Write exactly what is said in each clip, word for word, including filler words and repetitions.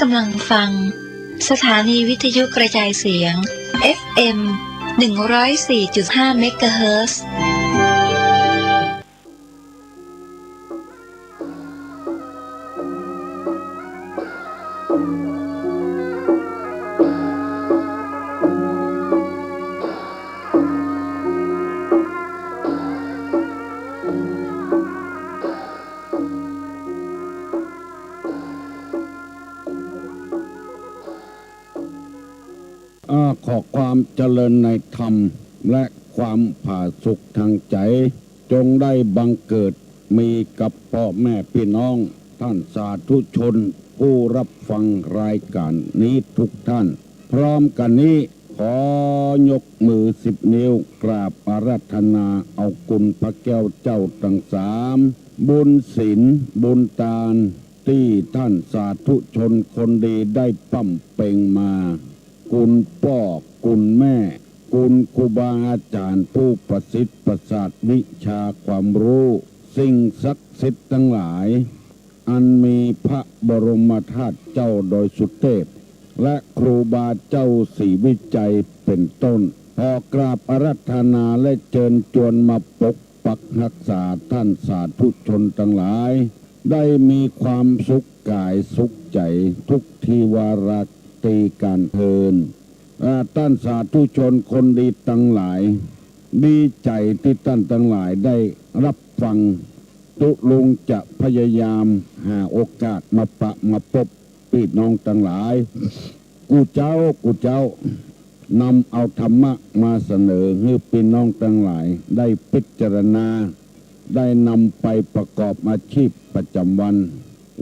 กำลังฟัง สถานีวิทยุกระจายเสียง เอฟเอ็ม หนึ่งร้อยสี่จุดห้า เมกะเฮิรตซ์ อา ขอความเจริญในธรรม และความผาสุกทางใจ๋ จงได้บังเกิดมีกับป้อแม่ปี้น้อง ต้านสาธุชน ผู้ฮับฟังรายก๋านนี้กู้ต้าน พร้อมกั๋นนี้ ขอยกมือสิบนิ้ว กราบอาราธนาเอากุณพระแก้วเจ้าตังสาม บุญศีล บุญตาน ตี้ต้านสาธุชนคนดีได้ปำเป็งมา กุณป้อ กุณแม่ กุณครูบาอาจ๋ารย์ผู้ประสิทธิ์ประสาทวิชาความฮู้ สิ่งศักดิ์สิทธิ์ตังหลาย อันมีพระบรมธาตุเจ้าดอยสุเตพ และครูบาเจ้าศรีวิชัยเป๋นต้น ขอกราบอาราธนาและเจิญจวนมาปกปักฮักษาต้านสาธุชนตังหลาย ได้มีความสุขก๋ายสุขใจ๋ทุกทีวาระตี้กั๋นเทอญ อา ต้านสาธุชนคนดีตังหลาย ดีใจ๋ตี้ต้านตังหลายได้ฮับฟัง ตุ๊ลุงจะพยายามหาโอกาสมาปะมาปบปี้น้องตังหลาย กู้เจ๊า กู้เจ๊า นำเอาธรรมะมาเสนอหื้อปี้น้องตังหลายได้พิจารณา ได้นำไปประกอบอาชีพประจ๋ำวัน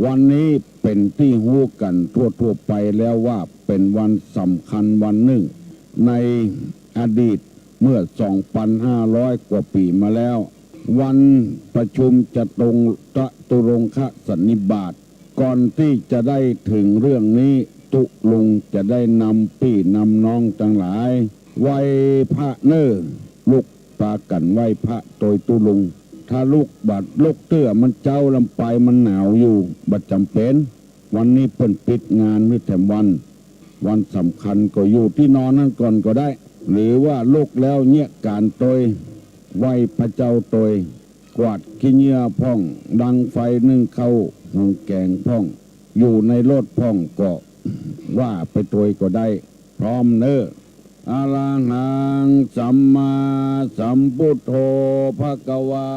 วันนี้เป๋นตี้ฮู้กั๋นทั่วๆ ไปแล้วว่าเป๋นวันสำคัญวันนึ่ง ในอดีตเมื่อสองปันห้าร้อยกว่าปี๋มาแล้ว วันประชุมจตุรง จตุรงคสันนิบาต ก่อนตี้จะได้เถิงเรื่องนี้ ตุ๊ลุงจะได้นำปี้นำน้องตังหลาย ไหว้พระเน่อ ลุกปากั๋นไหว้พระโตยตุ๊ลุง ถ้าลุกบ่าลุกเตื้อมันเจ๊าลำไปมันหนาวอยู่ บ่จ๋ำเป๋น วันนี้เปิ้นปิดงานหื้อแถมวัน วันสำคัญก็อยู่ตี้นอนหั้นก่อนก็ได้ หรือว่าลุกแล้วเยียะก๋านโตย ไหว้พระเจ้าโตย กวาดขี้เหงื่อพ่อง ดังไฟนึ่งข้าวหุงแก๋งพ่อง อยู่ในรถพ่องก็ว่าไปโตยก็ได้ พร้อมเน่อ อะระหัง สัมมาสัมพุทโธ ภะคะวา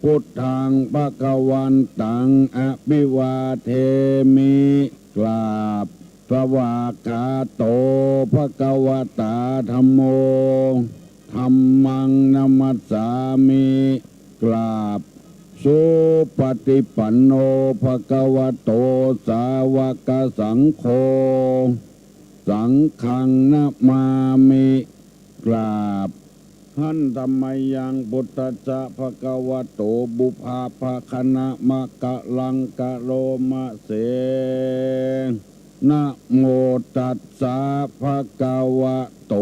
พุทธัง ภะคะวันตัง อะภิวาเทมิ กราบ สวากขาโต ภะคะวะตา ธัมโม ธัมมัง นะมัสสามิ กราบ สุปะฏิปันโน ภะคะวะโต สาวะกะสังโฆ สังฆัง นะมามิ กราบ หันตะมะยัง พุทธัสสะ ภะคะวะโต ปุพพะภะคะนะมะกะลังกะโลมะเส นะโมตัสสะ ภะคะวะโต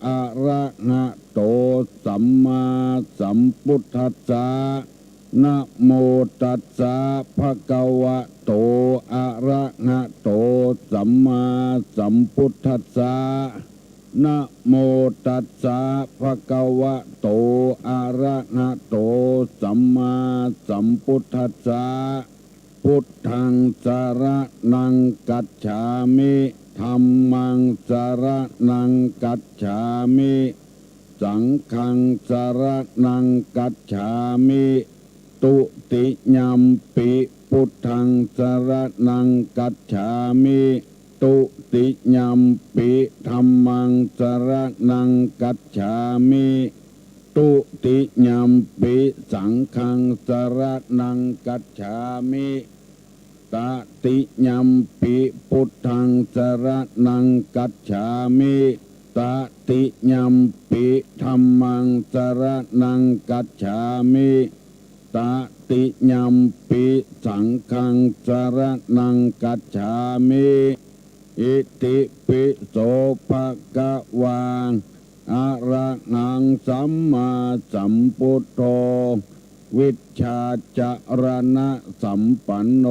อะระหะโต สัมมาสัมพุทธัสสะ นะโมตัสสะ ภะคะวะโต อะระหะโต สัมมาสัมพุทธัสสะ นะโมตัสสะ ภะคะวะโต อะระหะโต สัมมาสัมพุทธัสสะ พุทธัง สะระณัง คัจฉามิ ธัมมัง สะระณัง คัจฉามิ สังฆัง สะระณัง คัจฉามิ ตุติยัมปิ พุทธัง สะระณัง คัจฉามิ ตุติยัมปิ ธัมมัง สะระณัง คัจฉามิ ตุติยัมปิ สังฆัง สะระณัง คัจฉามิ ตะติยัมปิ พุทธัง สะระณัง คัจฉามิ ตะติยัมปิ ธัมมัง สะระณัง คัจฉามิ ตะติยัมปิ สังฆัง สะระณัง คัจฉามิ อิติปิโส ภะคะวา อะระหัง สัมมาสัมพุทโธ วิชชาจะระณะสัมปันโน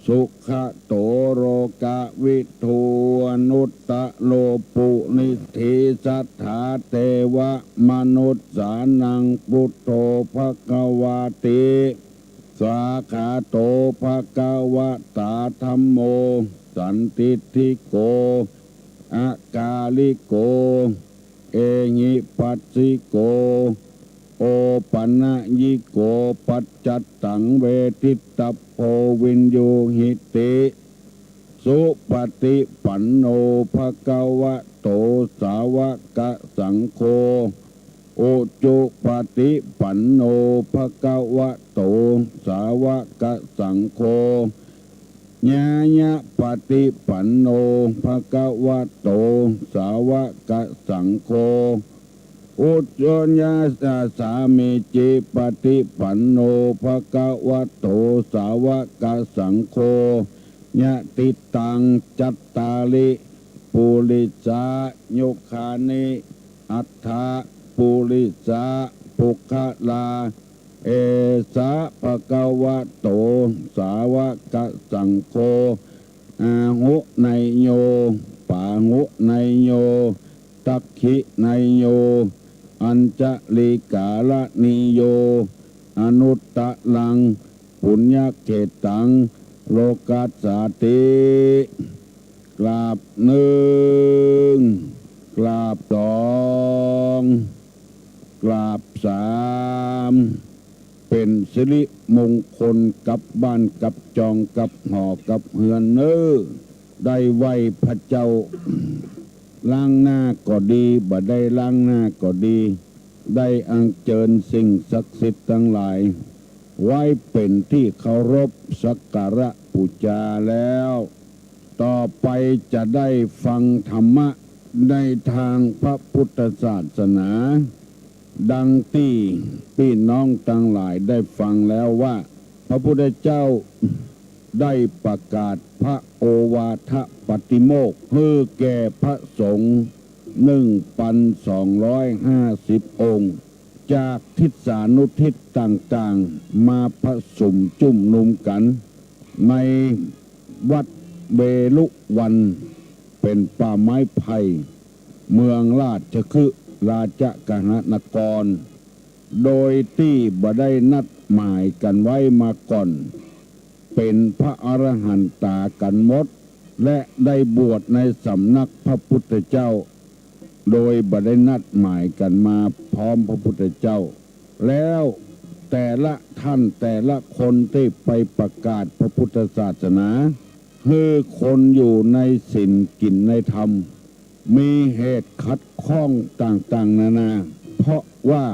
สุขะโต โลกะวิทู อนุตตะโร ปุริสเถสะถา เตวะมนุสสานัง ปุทโธ ภะคะวาติ สวาคาโต ภะคะวะตา ธัมโม สันทิฏฐิโก อะกาลิโก เอหิปัสสิโก โอปะนะยิโก ปัจจัตตัง เวทิตตัพโพ วินยูหิติ สุปะฏิปันโน ภะคะวะโต สาวะกะสังโฆ อุจุปะฏิปันโน ภะคะวะโต สาวะกะสังโฆ ญาญะปะฏิปันโน ภะคะวะโต สาวะกะสังโฆ อุจุญาสามีจิปะฏิปันโน ภะคะวะโต สาวะกะสังโฆ ยะติตัง จัตตาริ ปุริสายุคานิ อัตถะ ปุริสา ปุคคลา เอสะ ภะคะวะโต สาวะกะสังโฆ อาหุเนยโย ปาหุเนยโย ทักขิเนยโย อัญชลีกาละนีโย อนุตตะรัง ปุญญะเขตตัง โลกัสสาติ กราบนึ่ง กราบสอง กราบสาม เป๋นสิริมงคลกับบ้านกับจองกับหอกับเฮือนเน้อ ได้ไหว้พระเจ้า ล้างหน้าก็ดี บ่ได้ล้างหน้าก็ดี ได้อัญเจิญสิ่งศักดิ์สิทธิ์ตังหลาย ไว้เป๋นตี้เคารพสักการะปู๋จาแล้ว ต่อไปจะได้ฟังธรรมะในตางพระพุทธศาสนา ดังตี้ปี้น้องตังหลายได้ฟังแล้วว่า พระพุทธเจ้าได้ประกาศพระโอวาทปาติโมกข์หื้อแก่พระสงฆ์ หนึ่งปันสองร้อยห้าสิบองค์ จากทิศานุทิศต่างๆ มาผะสุมจุมนุมกั๋น ในวัดเวฬุวัณ เป๋นป่าไม้ไผ่ เมืองราชคฤห์ ราชคณะนคร โดยตี้บ่ได้นัดหมายกั๋นไว้มาก่อน เป๋นพระอรหันต๋ากั๋นหมด และได้บวชในสำนักพระพุทธเจ้า โดยบ่ได้นัดหมายกั๋นมาพร้อมพระพุทธเจ้า แล้วแต่ละท่านแต่ละคนตี้ไปประกาศพระพุทธศาสนา หื้อคนอยู่ในศีลกิ๋นในธรรม มีเหตุขัดข้องต่างๆ นานา เพราะว่า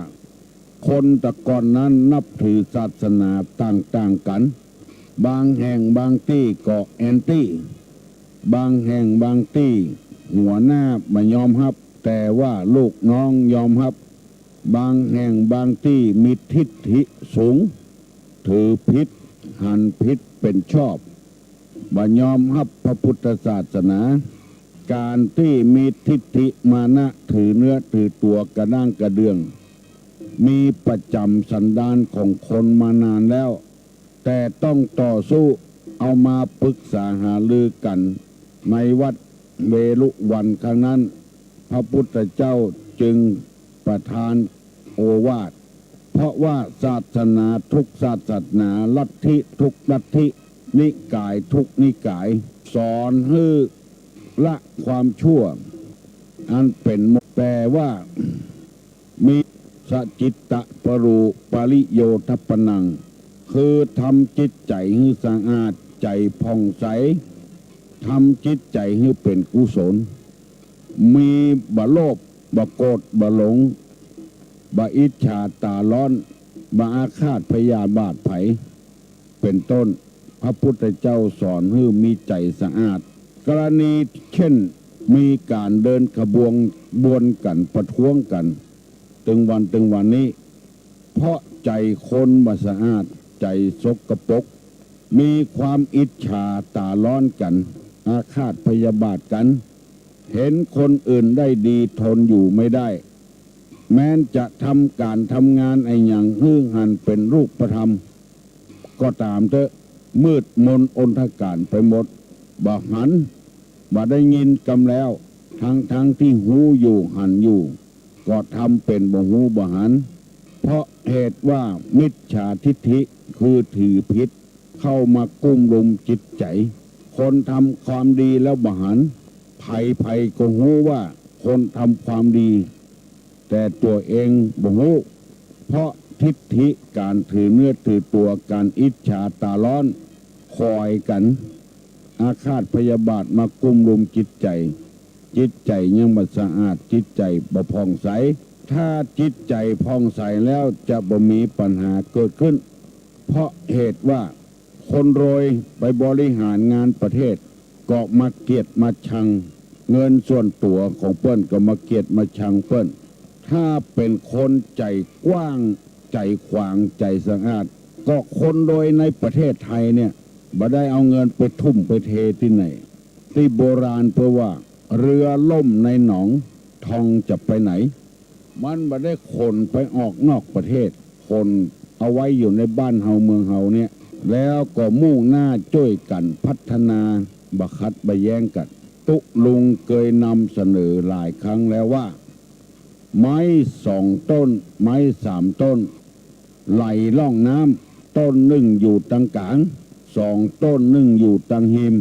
คนแต่ก่อนนั้นนับถือศาสนาต่างๆ กั๋น บางแห่งบางตี้ก็แอนตี้ บางแห่งบางตี้หัวหน้าบ่ยอมฮับ แต่ว่าลูกน้องยอมฮับ บางแห่งบางตี้มีทิฐิสูง ถือผิดหันผิดเป๋นชอบ บ่ยอมฮับพระพุทธศาสนา ก๋านตี้มีทิฐิมานะถือเนื้อถือตั๋วกระด้างกระเดื่อง มีประจ๋ำสันดานของคนมานานแล้ว แต่ต้องต่อสู้เอามาปรึกษาหารือกั๋นในวัดเวฬุวัณครั้งนั้น พระพุทธเจ้าจึงประทานโอวาท เพราะว่าศาสนาทุกศาสนา ลัทธิทุกลัทธิ นิกายทุกนิกาย สอนหื้อละความชั่วอันเป๋นมล แต่ว่า มีสจิตตะปรูปริโยธปนัง คือทำจิตใจ๋หื้อสะอาด ใจ๋ผ่องใส ทำจิตใจ๋หื้อเป๋นกุศล มีบ่โลภ บ่โกรธ บ่หลง บ่อิจฉาต๋าร้อน บ่อาฆาตพยาบาทใผ เป๋นต้น พระพุทธเจ้าสอนหื้อมีใจ๋สะอาด กรณีเช่น มีก๋านเดินขบวน บวนกั๋นประท้วงกั๋น ตึงวัน ตึงวันนี้ เพราะใจ๋คนบ่สะอาด ใจ๋สกปรก มีความอิจฉาต๋าร้อนกั๋น อาฆาตพยาบาทกั๋น เห็นคนอื่นได้ดีทนอยู่ไม่ได้ แม้นจะทำก๋านทำงานอะหยังหื้อหันเป๋นรูปธรรมก็ต๋ามเต๊อะ มืดมนอนทการไปหมด บ่หัน บ่ได้ยินกำแล้ว ทั้งๆ ตี้ฮู้อยู่หันอยู่ ก็ทำเป๋นบ่ฮู้บ่หัน เพราะเหตุว่ามิจฉาทิฏฐิ คือถือผิด เข้ามากุ้มลุมจิตใจ๋ คนทำความดีแล้วบ่หัน ใผๆ ก็ฮู้ว่าคนทำความดี แต่ตั๋วเองบ่ฮู้ เพราะทิฏฐิ ก๋านถือเนื้อถือตั๋ว ก๋านอิจฉาต๋าฮ้อน คอยกั๋น อาฆาตพยาบาทมากุ้มลุมจิตใจ๋ จิตใจ๋ยังบ่สะอาด จิตใจ๋บ่ผ่องใส ถ้าจิตใจ๋ผ่องใสแล้วจะบ่มีปัญหาเกิดขึ้น เพราะเหตุว่าคนรวยไปบริหารงานประเทศ ก็มาเกลียดมาชังเงินส่วนตั๋วของเปิ้น ก็มาเกลียดมาชังเปิ้น ถ้าเป๋นคนใจ๋กว้าง ใจ๋ขวาง ใจ๋สะอาด ก็คนรวยในประเทศไทยเนี่ย บ่ได้เอาเงินไปทุ่มไปเทตี้ไหน ตี้โบราณเปิ้นว่า เรือล่มในหนอง ทองจะไปไหน มันบ่ได้ขนไปออกนอกประเทศ ขนเอาไว้อยู่ในบ้านเฮาเมืองเฮาเนี่ย แล้วก็มุ่งหน้าจ้วยกั๋นพัฒนา บ่ขัดบ่แย้งกั๋น ตุ๊ลุงเกยนำเสนอหลายครั้งแล้วว่า ไม้สองต้น ไม้สามต้น ไหลล่องน้ำ ต้นนึ่งอยู่ตังก๋าง สองต้นนึ่งอยู่ตังฮิม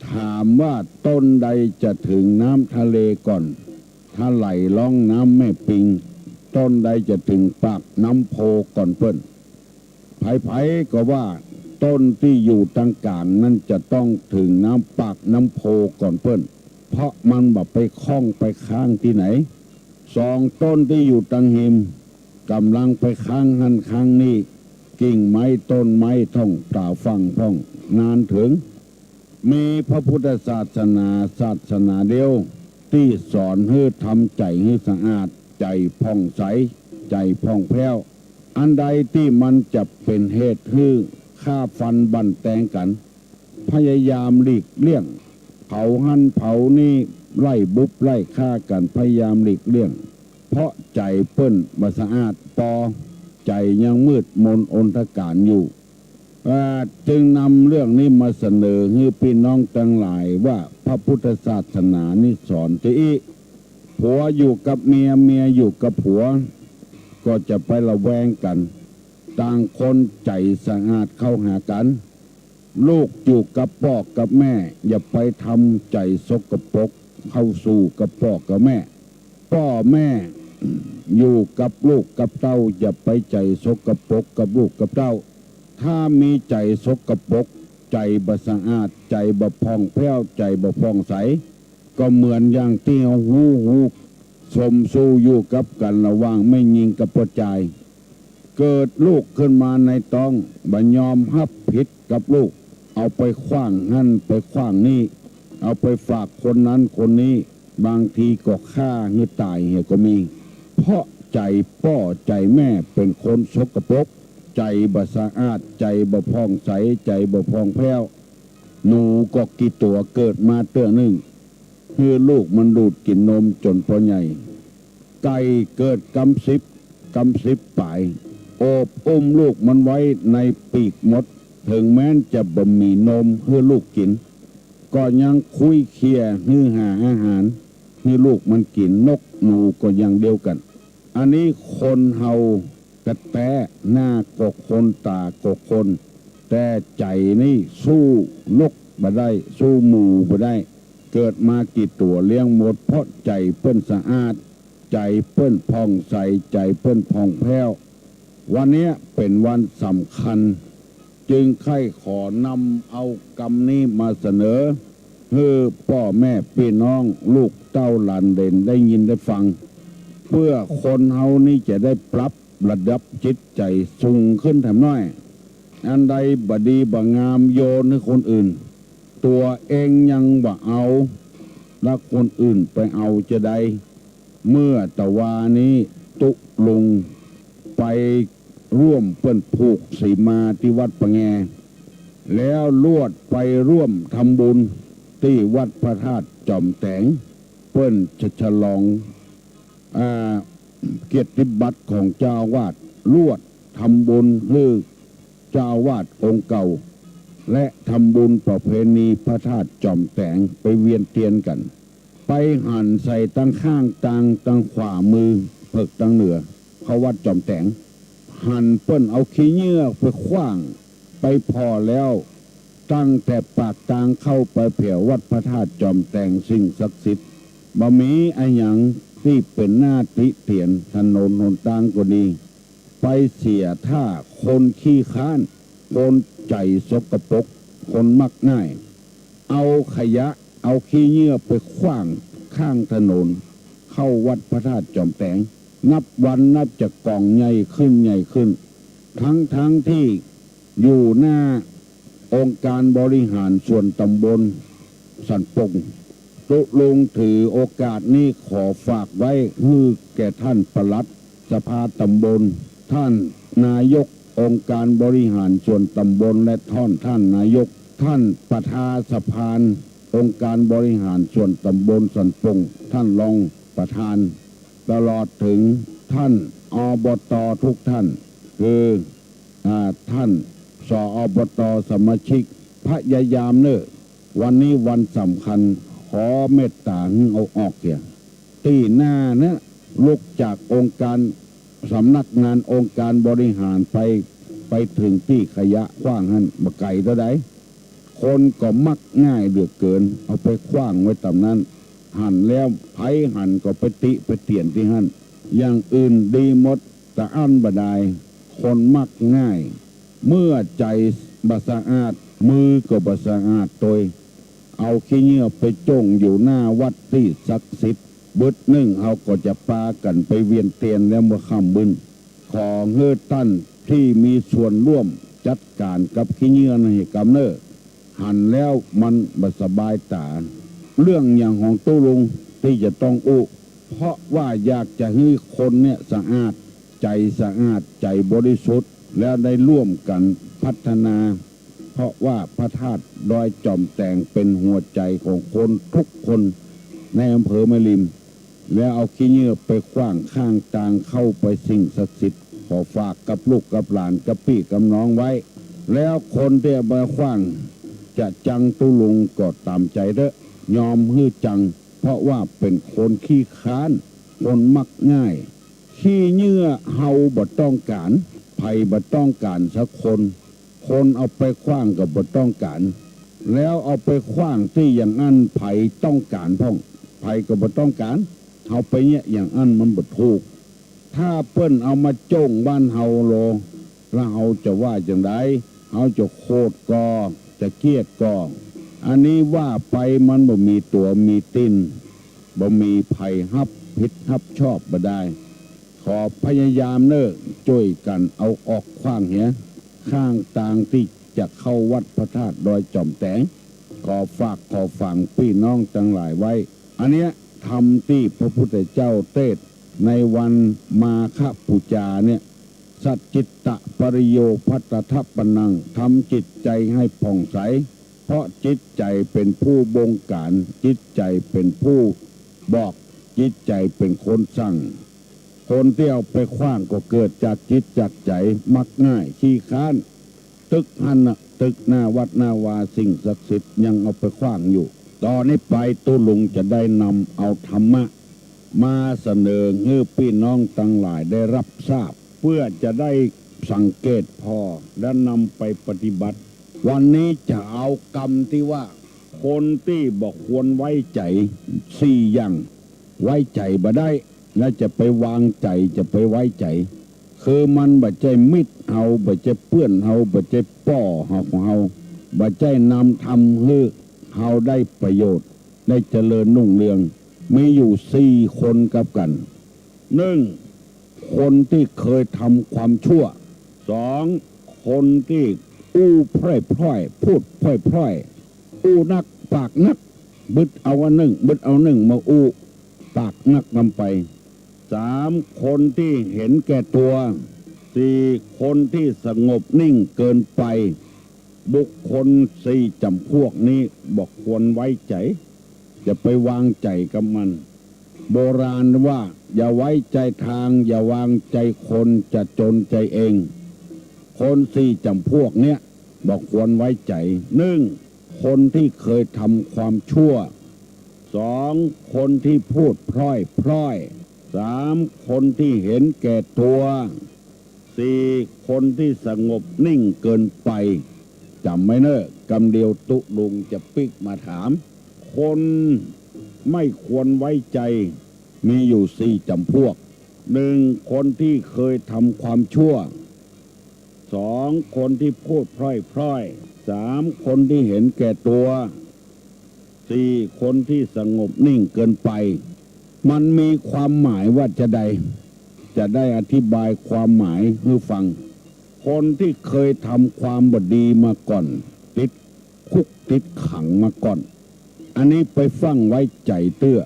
ถามว่าต้นใดจะเถิงน้ำทะเลก่อน ถ้าไหลล่องน้ำแม่ปิง ต้นใดจะเถิงปากน้ำโพก่อนเปิ้น ใผๆ ก็ว่าต้นตี้อยู่ตังก๋างนั้นจะต้องเถิงน้ำปากน้ำโพก่อนเปิ้น เพราะมันบ่ไปข้องไปค้างตี้ไหน สองต้นตี้อยู่ตังฮิม ก่ำลังไปค้างหั้นค้างนี่ กิ่งไม้ต้นไม้ท่องต๋าฝั่งพ่อง นานเถิง มีพระพุทธศาสนา ศาสนาเดียว ตี้สอนหื้อทำใจ๋หื้อสะอาด ใจ๋ผ่องใส ใจ๋ผ่องแผ้ว อันใดตี้มันจะเป๋นเหตุหื้อฆ่าฟันบั่นแตงกั๋น พยายามหลีกเลี่ยง เผาหั้นเผานี่ ไล่บุบไล่ฆ่ากั๋น พยายามหลีกเลี่ยง เพราะใจ๋เปิ้นบ่สะอาดปอ ใจ๋ยังมืดมนอนทการอยู่ อ่า จึงนำเรื่องนี้มาเสนอหื้อปี้น้องตังหลายว่า พระพุทธศาสนานี่สอนจะอี้ ผัวอยู่กับเมีย เมียอยู่กับผัว ก็จะไประแวงกั๋น ต่างคนใจ๋สะอาดเข้าหากั๋น ลูกอยู่กับป้อกับแม่ อย่าไปทำใจ๋สกปรก เข้าสู่กับป้อกับแม่ ป้อแม่อยู่กับลูกกับเต้า อย่าไปใจ๋สกปรกกับลูกกับเต้า ถ้ามีใจ๋สกปรก ใจ๋บ่สะอาด ใจ๋บ่ผ่องแผ้ว ใจ๋บ่ผ่องใส ก็เหมือนอย่างตี้เฮาฮู้ ฮู้ สมสู่อยู่กับกั๋นระหว่างแม่ญิงกับป้อจาย เกิดลูกขึ้นมาในต๊อง บ่ยอมฮับผิดกับลูก เอาไปขว้างหั้นไปขว้างนี่ เอาไปฝากคนนั้นคนนี้ บางทีก็ฆ่าหื้อต๋ายเหียก็มี เพราะใจ๋ป้อใจ๋แม่เป๋นคนสกปรก ใจ๋บ่สะอาด ใจ๋บ่ผ่องใส ใจ๋บ่ผ่องแผ้ว หนูก็กี่ตั๋วเกิดมาเตื้อนึ่ง หื้อลูกมันดูดกิ๋นนมจ๋นปอใหญ่ ไก่เกิดกำสิบ กำสิบป๋าย โอบอุ้มลูกมันไว้ในปีกมด เถิงแม้นจะบ่มีนมหื้อลูกกิ๋น ก็ยังคุ้ยเคียหื้อหาอาหารหื้อลูกมันกิ๋น นกหนูก็อย่างเดียวกั๋น อันนี้คนเฮาแต๊ๆ หน้าก็คน ต๋าก็คน แต่ใจ๋นี่สู้นกบ่ได้ สู้หมูบ่ได้ เกิดมากี่ตั๋วเลี้ยงหมด เพราะใจ๋เปิ้นสะอาด ใจ๋เปิ้นผ่องใส ใจ๋เปิ้นผ่องแผ้ว วันเนี้ยเป๋นวันสำคัญ จึงใค่ขอนำเอากำนี้มาเสนอ หื้อป้อแม่ปี้น้อง ลูกเต้าหลานเหลนได้ยินได้ฟัง เปื้อคนเฮานี้จะได้ปรับระดับจิตใจ๋สูงขึ้นแถมน้อย อันใดบ่ดีบ่งามโยนหื้อคนอื่น ตั๋วเองยังบ่เอา แล้วคนอื่นไปเอาจาใด เมื่อตะวานี้ตุ๊ลุงไปร่วมเปิ้นผูกสีมาตี้วัดปะแง แล้วลวดไปร่วมทำบุญตี้วัดพระธาตุจอมแตง เปิ้นจะฉลอง อ่า เกียรติบัตรของเจ้าอาวาส ลวดทำบุญหื้อเจ้าอาวาสองค์เก่า และทำบุญประเพณีพระธาตุจอมแตง ไปเวียนเตียนกั๋น ไปหันใส่ตังข้างตาง ตังขวามือเผิกตังเหนือ เข้าวัดจอมแตง หันเปิ้นเอาขี้เยื่อไปขว้าง ไปผ่อแล้ว ตั้งแต่ปากตางเข้าไปแผววัดพระธาตุจอมแตงสิ่งศักดิ์สิทธิ์ บ่มีอะหยังตี้เป๋นหน้าติเตียน ถนนหนตางก็ดี ไปเสียถ้าคนขี้คร้าน คนใจ๋สกปรก คนมักง่าย เอาขยะ เอาขี้เยื่อไปขว้างข้างถนน เข้าวัดพระธาตุจอมแตง นับวันนับจะก๋องใหญ่ขึ้นใหญ่ขึ้น ทั้งๆ ตี้อยู่หน้าองค์การบริหารส่วนตำบลสันป่ง ตุ๊ลุงถือโอกาสนี้ขอฝากไว้หื้อแก่ท่านปลัดสภาตำบล ท่านนายกองค์การบริหารส่วนตำบล และท่อนท่านนายก ท่านประธานสภาองค์การบริหารส่วนตำบลสันป่ง ท่านรองประธาน ตลอดถึงท่าน อบต. ทุกท่าน คือ อ่า ท่าน ส อบต. สมาชิก พยายามเน่อ วันนี้วันสำคัญ ขอเมตต๋าหื้อเอาออกเหีย ตี้หน้าเนี่ย ลุกจากองค์การ สำนักงานองค์การบริหารไป ไปเถิงตี้ขยะขว้างหั้น บ่ไก๋เต้าใด คนก็มักง่ายเหลือเกิน เอาไปขว้างไว้ต๋ามนั้น หันแล้วใผหันก็ไปติไปเตียนตี้หั้น อย่างอื่นดีหมด ตะอั้นบ่ดาย คนมักง่าย เมื่อใจ๋บ่สะอาด มือก็บ่สะอาดตวย เอาขี้เยื่อไปโจ้งอยู่หน้าวัดตี้ศักดิ์สิทธิ์ บึดนึ่งเฮาก็จะปากั๋นไปเวียนเตียนแล้วเมื่อค่ำบึ้น ขอหื้อต้านตี้มีส่วนร่วมจัดก๋านกับขี้เยื่อนั้นหื้อกำเน่อ หันแล้วมันบ่สบายต๋า เรื่องหยังของตุ๊ลุงตี้จะต้องอู้ เพราะว่าอยากจะหื้อคนเนี่ยสะอาด ใจ๋สะอาด ใจ๋บริสุทธิ์ แล้วได้ร่วมกั๋นพัฒนา เพราะว่าพระธาตุดอยจอมแตงเป๋นหัวใจ๋ของคนทุกคนในอำเภอแม่ริม แล้วเอาขี้เยื่อไปขว้างข้างตางเข้าไปสิ่งศักดิ์สิทธิ์ ขอฝากกับลูกกับหลานกับปี้กับน้องไว้ แล้วคนตี้เอาไปขว้าง จะจังตุ๊ลุงก็ต๋ามใจ๋เต๊อะ ยอมหื้อจัง เพราะว่าเป๋นคนขี้คร้าน คนมักง่าย ขี้เยื่อเฮาบ่ต้องก๋าน ใผบ่ต้องก๋านสักคน คนเอาไปขว้างก็บ่ต้องก๋าน แล้วเอาไปขว้างตี้อย่างอั้น ใผต้องก๋านพ่อง ใผก็บ่ต้องก๋าน เฮาไปเยียะอย่างอั้นมันบ่ถูก ถ้าเปิ้นเอามาโจ้งบ้านเฮาโล แล้วเฮาจะว่าจั่งใด เฮาจะโขดก่อ จะเกลียดก่อ อันนี้ว่าไปมันบ่มีตั๋วมีตี๋น บ่มีใผฮับผิดฮับชอบบ่ดาย ขอพยายามเน่อ จ้วยกั๋นเอาออกขว้างเหีย ข้างตางตี้จะเข้าวัดพระธาตุดอยจอมแตง ขอฝากขอฝังปี้น้องตังหลายไว้ อันเนี้ยธรรมตี้พระพุทธเจ้าเตสน์ในวันมาฆปู๋จาเนี่ย สัจจิตตะปริโย ภัตตะทะปะนัง ทำจิตใจ๋หื้อผ่องใส เพราะจิตใจ๋เป๋นผู้บงก๋าน จิตใจ๋เป๋นผู้บอก จิตใจ๋เป๋นคนสั่ง คนตี้เอาไปขว้างก็เกิดจากจิตจากใจ๋มักง่ายขี้คร้าน ตึกหั้นน่ะ ตึกหน้าวัดหน้าวาสิ่งศักดิ์สิทธิ์ยังเอาไปขว้างอยู่ ต่อนี้ไปตุ๊ลุงจะได้นำเอาธรรมะมาเสนอหื้อปี้น้องตังหลายได้ฮับทราบ เปื้อจะได้สังเกตผ่อและนำไปปฏิบัติ วันนี้จะเอากำตี้ว่า คนตี้บ่ควรไว้ใจ๋สี่อย่าง ไว้ใจ๋บ่ได้ แล้วจะไปวางใจ๋ จะไปไว้ใจ๋ คือมันบ่ใจ้มิตรเฮา บ่ใจ้เปื้อนเฮา บ่ใจ้ป้อเฮาของเฮา บ่ใจ้นำทำหื้อเฮาได้ประโยชน์ ได้เจริญรุ่งเรือง มีอยู่สี่คนกับกั๋น นึ่ง คนตี้เคยทำความชั่ว สอง คนตี้อู้พร่อยๆ พูดพร่อยๆ อู้นักปากนัก บึดเอาอันนึ่ง บึดเอานึ่งมาอู้ ปากนักนำไป สาม คนตี้เห็นแก่ตั๋ว สี่ คนตี้สงบนิ่งเกินไป บุคคลสี่จ๋ำพวกนี้บ่ควรไว้ใจ๋ อย่าไปวางใจ๋กับมัน โบราณว่า อย่าไว้ใจ๋ทาง อย่าวางใจ๋คน จะจ๋นใจ๋เอง คนสี่จ๋ำพวกเนี้ย บ่ควรไว้ใจ๋ หนึ่ง คนตี้เกยทำความชั่ว สอง คนตี้พูดพร่อยๆ สาม คนตี้เห็นแก่ตั๋ว สี่ คนตี้สงบนิ่งเกินไป จ๋ำไว้เน่อ กำเดียวตุ๊ลุงจะปิ๊กมาถาม คนไม่ควรไว้ใจ๋มีอยู่สี่จ๋ำพวก หนึ่ง คนตี้เกยทำความชั่ว สอง คนตี้พูดพร่อยๆ สาม คนตี้เห็นแก่ตั๋ว สี่ คนตี้สงบนิ่งเกินไป มันมีความหมายว่าจาใด จะได้อธิบายความหมายหื้อฟัง คนตี้เกยทำความบ่ดีมาก่อน ติดคุกติดขังมาก่อน อันนี้ไปฟั่งไว้ใจ๋เตื้อ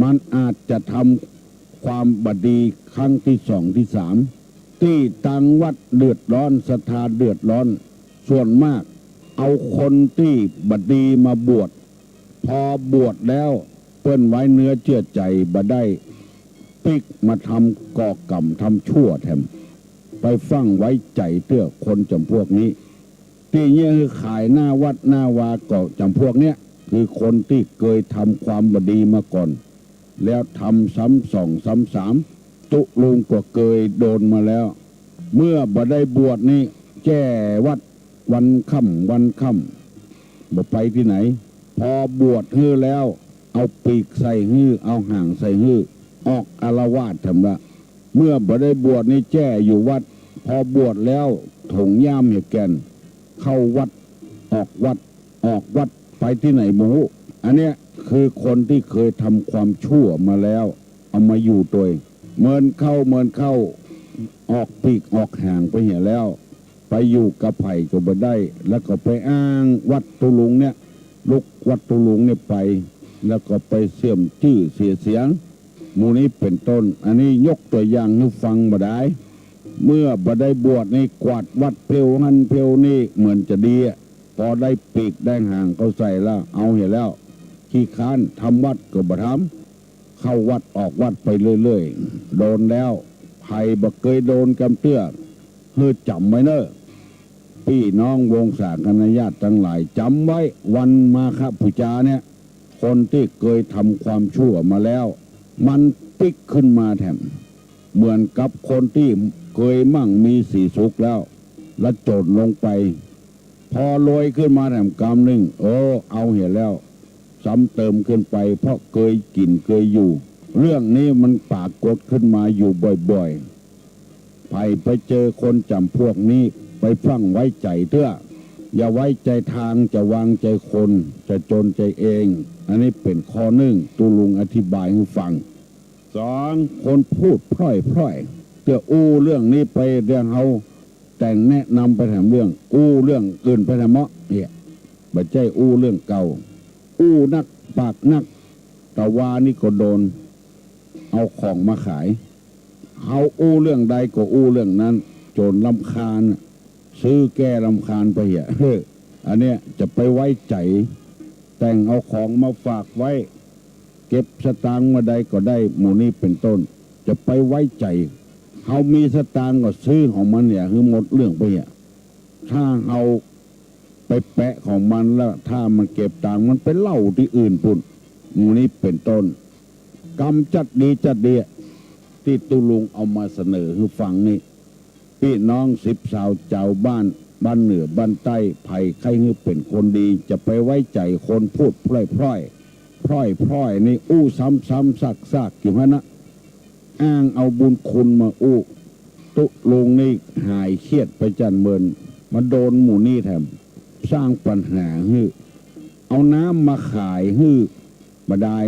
มันอาจจะทำความบ่ดีครั้งตี้สองตี้สาม ตี้ตังวัดเดือดร้อน ศรัทธาเดือดร้อน ส่วนมากเอาคนตี้บ่ดีมาบวช พอบวชแล้วเปิ้นไว้เนื้อเจื้อใจ๋บ่ได้ ปิ๊กมาทำก่อกรรมทำชั่วแถม ไปฟั่งไว้ใจ๋เตื้อคนจ๋ำพวกนี้ ตี้เยียะหื้อขายหน้าวัดหน้าวาก็จ๋ำพวกเนี้ย คือคนตี้เกยทำความบ่ดีมาก่อน แล้วทำซ้ำสองซ้ำสาม ตุ๊ลุงก็เกยโดนมาแล้ว เมื่อบ่ได้บวชนี่แจ้วัดวันค่ำวันค่ำ บ่ไปตี้ไหน พอบวชหื้อแล้ว เอาปีกใส่หื้อ เอาหางใส่หื้อ ออกอาละวาดแถมละ เมื่อบ่ได้บวชนี่แจ้อยู่วัด พอบวชแล้วถงย่ามเหียแก่น เข้าวัดออกวัด ออกวัดไปตี้ไหนบ่ฮู้ อันเนี้ยคือคนตี้เกยทำความชั่วมาแล้ว เอามาอยู่ตวย เมินเข้าเมินเข้า ออกปีกออกหางไปเหียแล้ว ไปอยู่กับใผก็บ่ได้ แล้วก็ไปอ้างวัดตุ๊ลุงเนี่ย ลุกวัดตุ๊ลุงเนี่ยไป แล้วก็ไปเสื่อมจื้อเสียเสียง หมู่นี้เป๋นต้น อันนี้ยกตั๋วอย่างหื้อฟังบ่ดาย เมื่อบ่ได้บวชนี่กวาดวัดเผียวหั้นเผียวนี่เหมือนจะดีอะ พอได้ปีกได้หางเข้าใส่แล้ว เอาเหียแล้ว ขี้ค้าน ทำวัดก็บ่ทำ เข้าวัดออกวัดไปเรื่อยๆ โดนแล้ว ใผบ่เกยโดนกำเตื้อ หื้อจ๋ำไว้เน่อ ปี้น้องวงศาคณะญาติตังหลาย จ๋ำไว้ วันมาฆบูชาเนี่ย คนตี้เกยทำความชั่วมาแล้ว มันปิ๊กขึ้นมาแถม เหมือนกับคนตี้เกยมั่งมีสีสุขแล้ว ละจนลงไป พอรวยขึ้นมาแถมกำนึ่ง เออ เอาเหียแล้ว ซ้ำเติมขึ้นไป เพราะเกยกิ๋นเกยอยู่ เรื่องนี้มันปรากฏขึ้นมาอยู่บ่อยๆ ใผไปเจอคนจ๋ำพวกนี้ ไปฟั่งไว้ใจ๋เตื้อ อย่าไว้ใจ๋ตาง จะวางใจ๋คน จะจนใจ๋เอง อันนี้เป๋นข้อนึ่ง ตุ๊ลุงอธิบายหื้อฟัง สอง คนพูดพร่อยๆ เตื้ออู้เรื่องนี้ไป เดี๋ยวเฮาแต่งแนะนำไปแถมเรื่อง อู้เรื่องอื่นไปแถมเมาะ เนี่ย บ่ใจ้อู้เรื่องเก่า อู้นักปากนัก ตะวานี่ก็โดน เอาของมาขาย เฮาอู้เรื่องใดก็อู้เรื่องนั้น จนรำคาญ ซื้อแก้รำคาญไปเหีย เฮ้อ อันเนี้ยจะไปไว้ใจ๋ แต่งเอาของมาฝากไว้ เก็บสตางค์เมื่อใดก็ได้ หมู่นี้เป๋นต้น จะไปไว้ใจ๋ เฮามีสตางค์ก็ซื้อของมันเหีย หื้อหมดเรื่องไปเหีย ถ้าเฮาไปแปะของมันแล้ว ถ้ามันเก็บตังค์มันไปเล่าตี้อื่นปู้น หมู่นี้เป๋นต้น กำจัดดีจัดดี ตี้ตุ๊ลุงเอามาเสนอหื้อฟังนี่ ปี้น้องสิบสาวจาวบ้าน บ้านเหนือบ้านใต้ ใผใค่หื้อเป๋นคนดี จะไปไว้ใจ๋คนพูดพร่อยๆ พร่อยๆ นี่อู้ซ้ำๆ ซากๆ อยู่หั้นนะ อ้างเอาบุญคุณมาอู้ ตุ๊ลุงนี่หายเครียดไปจั้นเมิน มาโดนหมู่นี้แถม สร้างปัญหาหื้อ เอาน้ำมาขายหื้อ บ่ดาย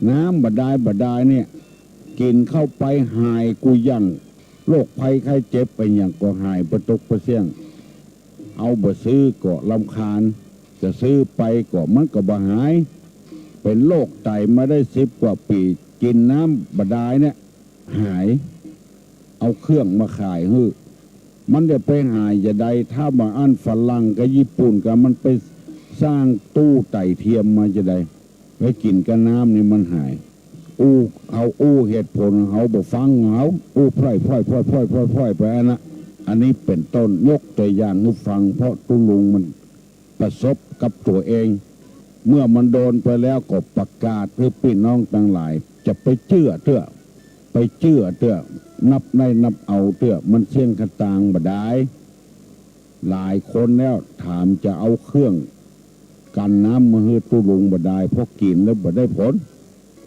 น้ำบ่ดายบ่ดายเนี่ย กิ๋นเข้าไปหายกู้หยั่ง โรคภัยไข้เจ็บไปหยังก็หายปะตกปะเสี้ยง เฮาบ่ซื้อก็รำคาญ จะซื้อไปก็มันก็บ่หาย เป๋นโรคไตมาได้สิบกว่าปี๋ กิ๋นน้ำบ่ดายเนี่ย หาย เอาเครื่องมาขายหื้อ มันจะไปหายจาใด ถ้าบ่อั้นฝรั่งกับญี่ปุ่นกะมันไปสร้างตู้ไตเทียมมาจาใด ไปกิ๋นกับน้ำนี่มันหาย อู้ เฮาอู้เหตุผล เฮาบ่ฟัง เฮาอู้พร่อยๆ พร่อยๆ พร่อยๆ ไปอั้นนะ อันนี้เป๋นต้น ยกตั๋วอย่างหื้อฟัง เพราะตุ๊ลุงมันประสบกับตั๋วเอง เมื่อมันโดนไปแล้วก็ประกาศหื้อปี้น้องตังหลาย จะไปเจื้อเตื้อ ไปเจื้อเตื้อ นับได้นับเอาเตื้อ มันเสี้ยงค่าตางบ่ดาย หลายคนแล้ว ถามจะเอาเครื่องกั๋นน้ำมาหื้อตุ๊ลุงบ่ดาย เพราะกิ๋นแล้วบ่ได้ผล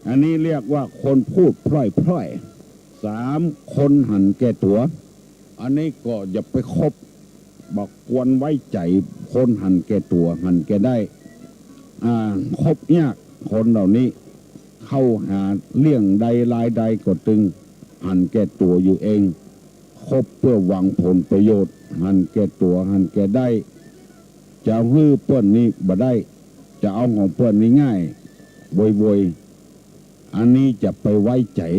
อันนี้เรียกว่าคนพูดพล่อยๆ สาม คนหันแก่ตั๋ว อันนี้ก็อย่าไปคบ บ่ควรไว้ใจ๋คนหันแก่ตั๋ว หันแก่ได้ อ่า คบยากคนเหล่านี้ เข้าหาเลี้ยงใดรายใดก็ตึง หันแก่ตั๋วอยู่เอง คบเปื้อหวังผลประโยชน์ หันแก่ตั๋ว หันแก่ได้ จะหื้อเปิ้นนี่บ่ได้ จะเอาของเปิ้นนี่ง่าย โวยๆ อันนี้จะไปไว้ใจ๋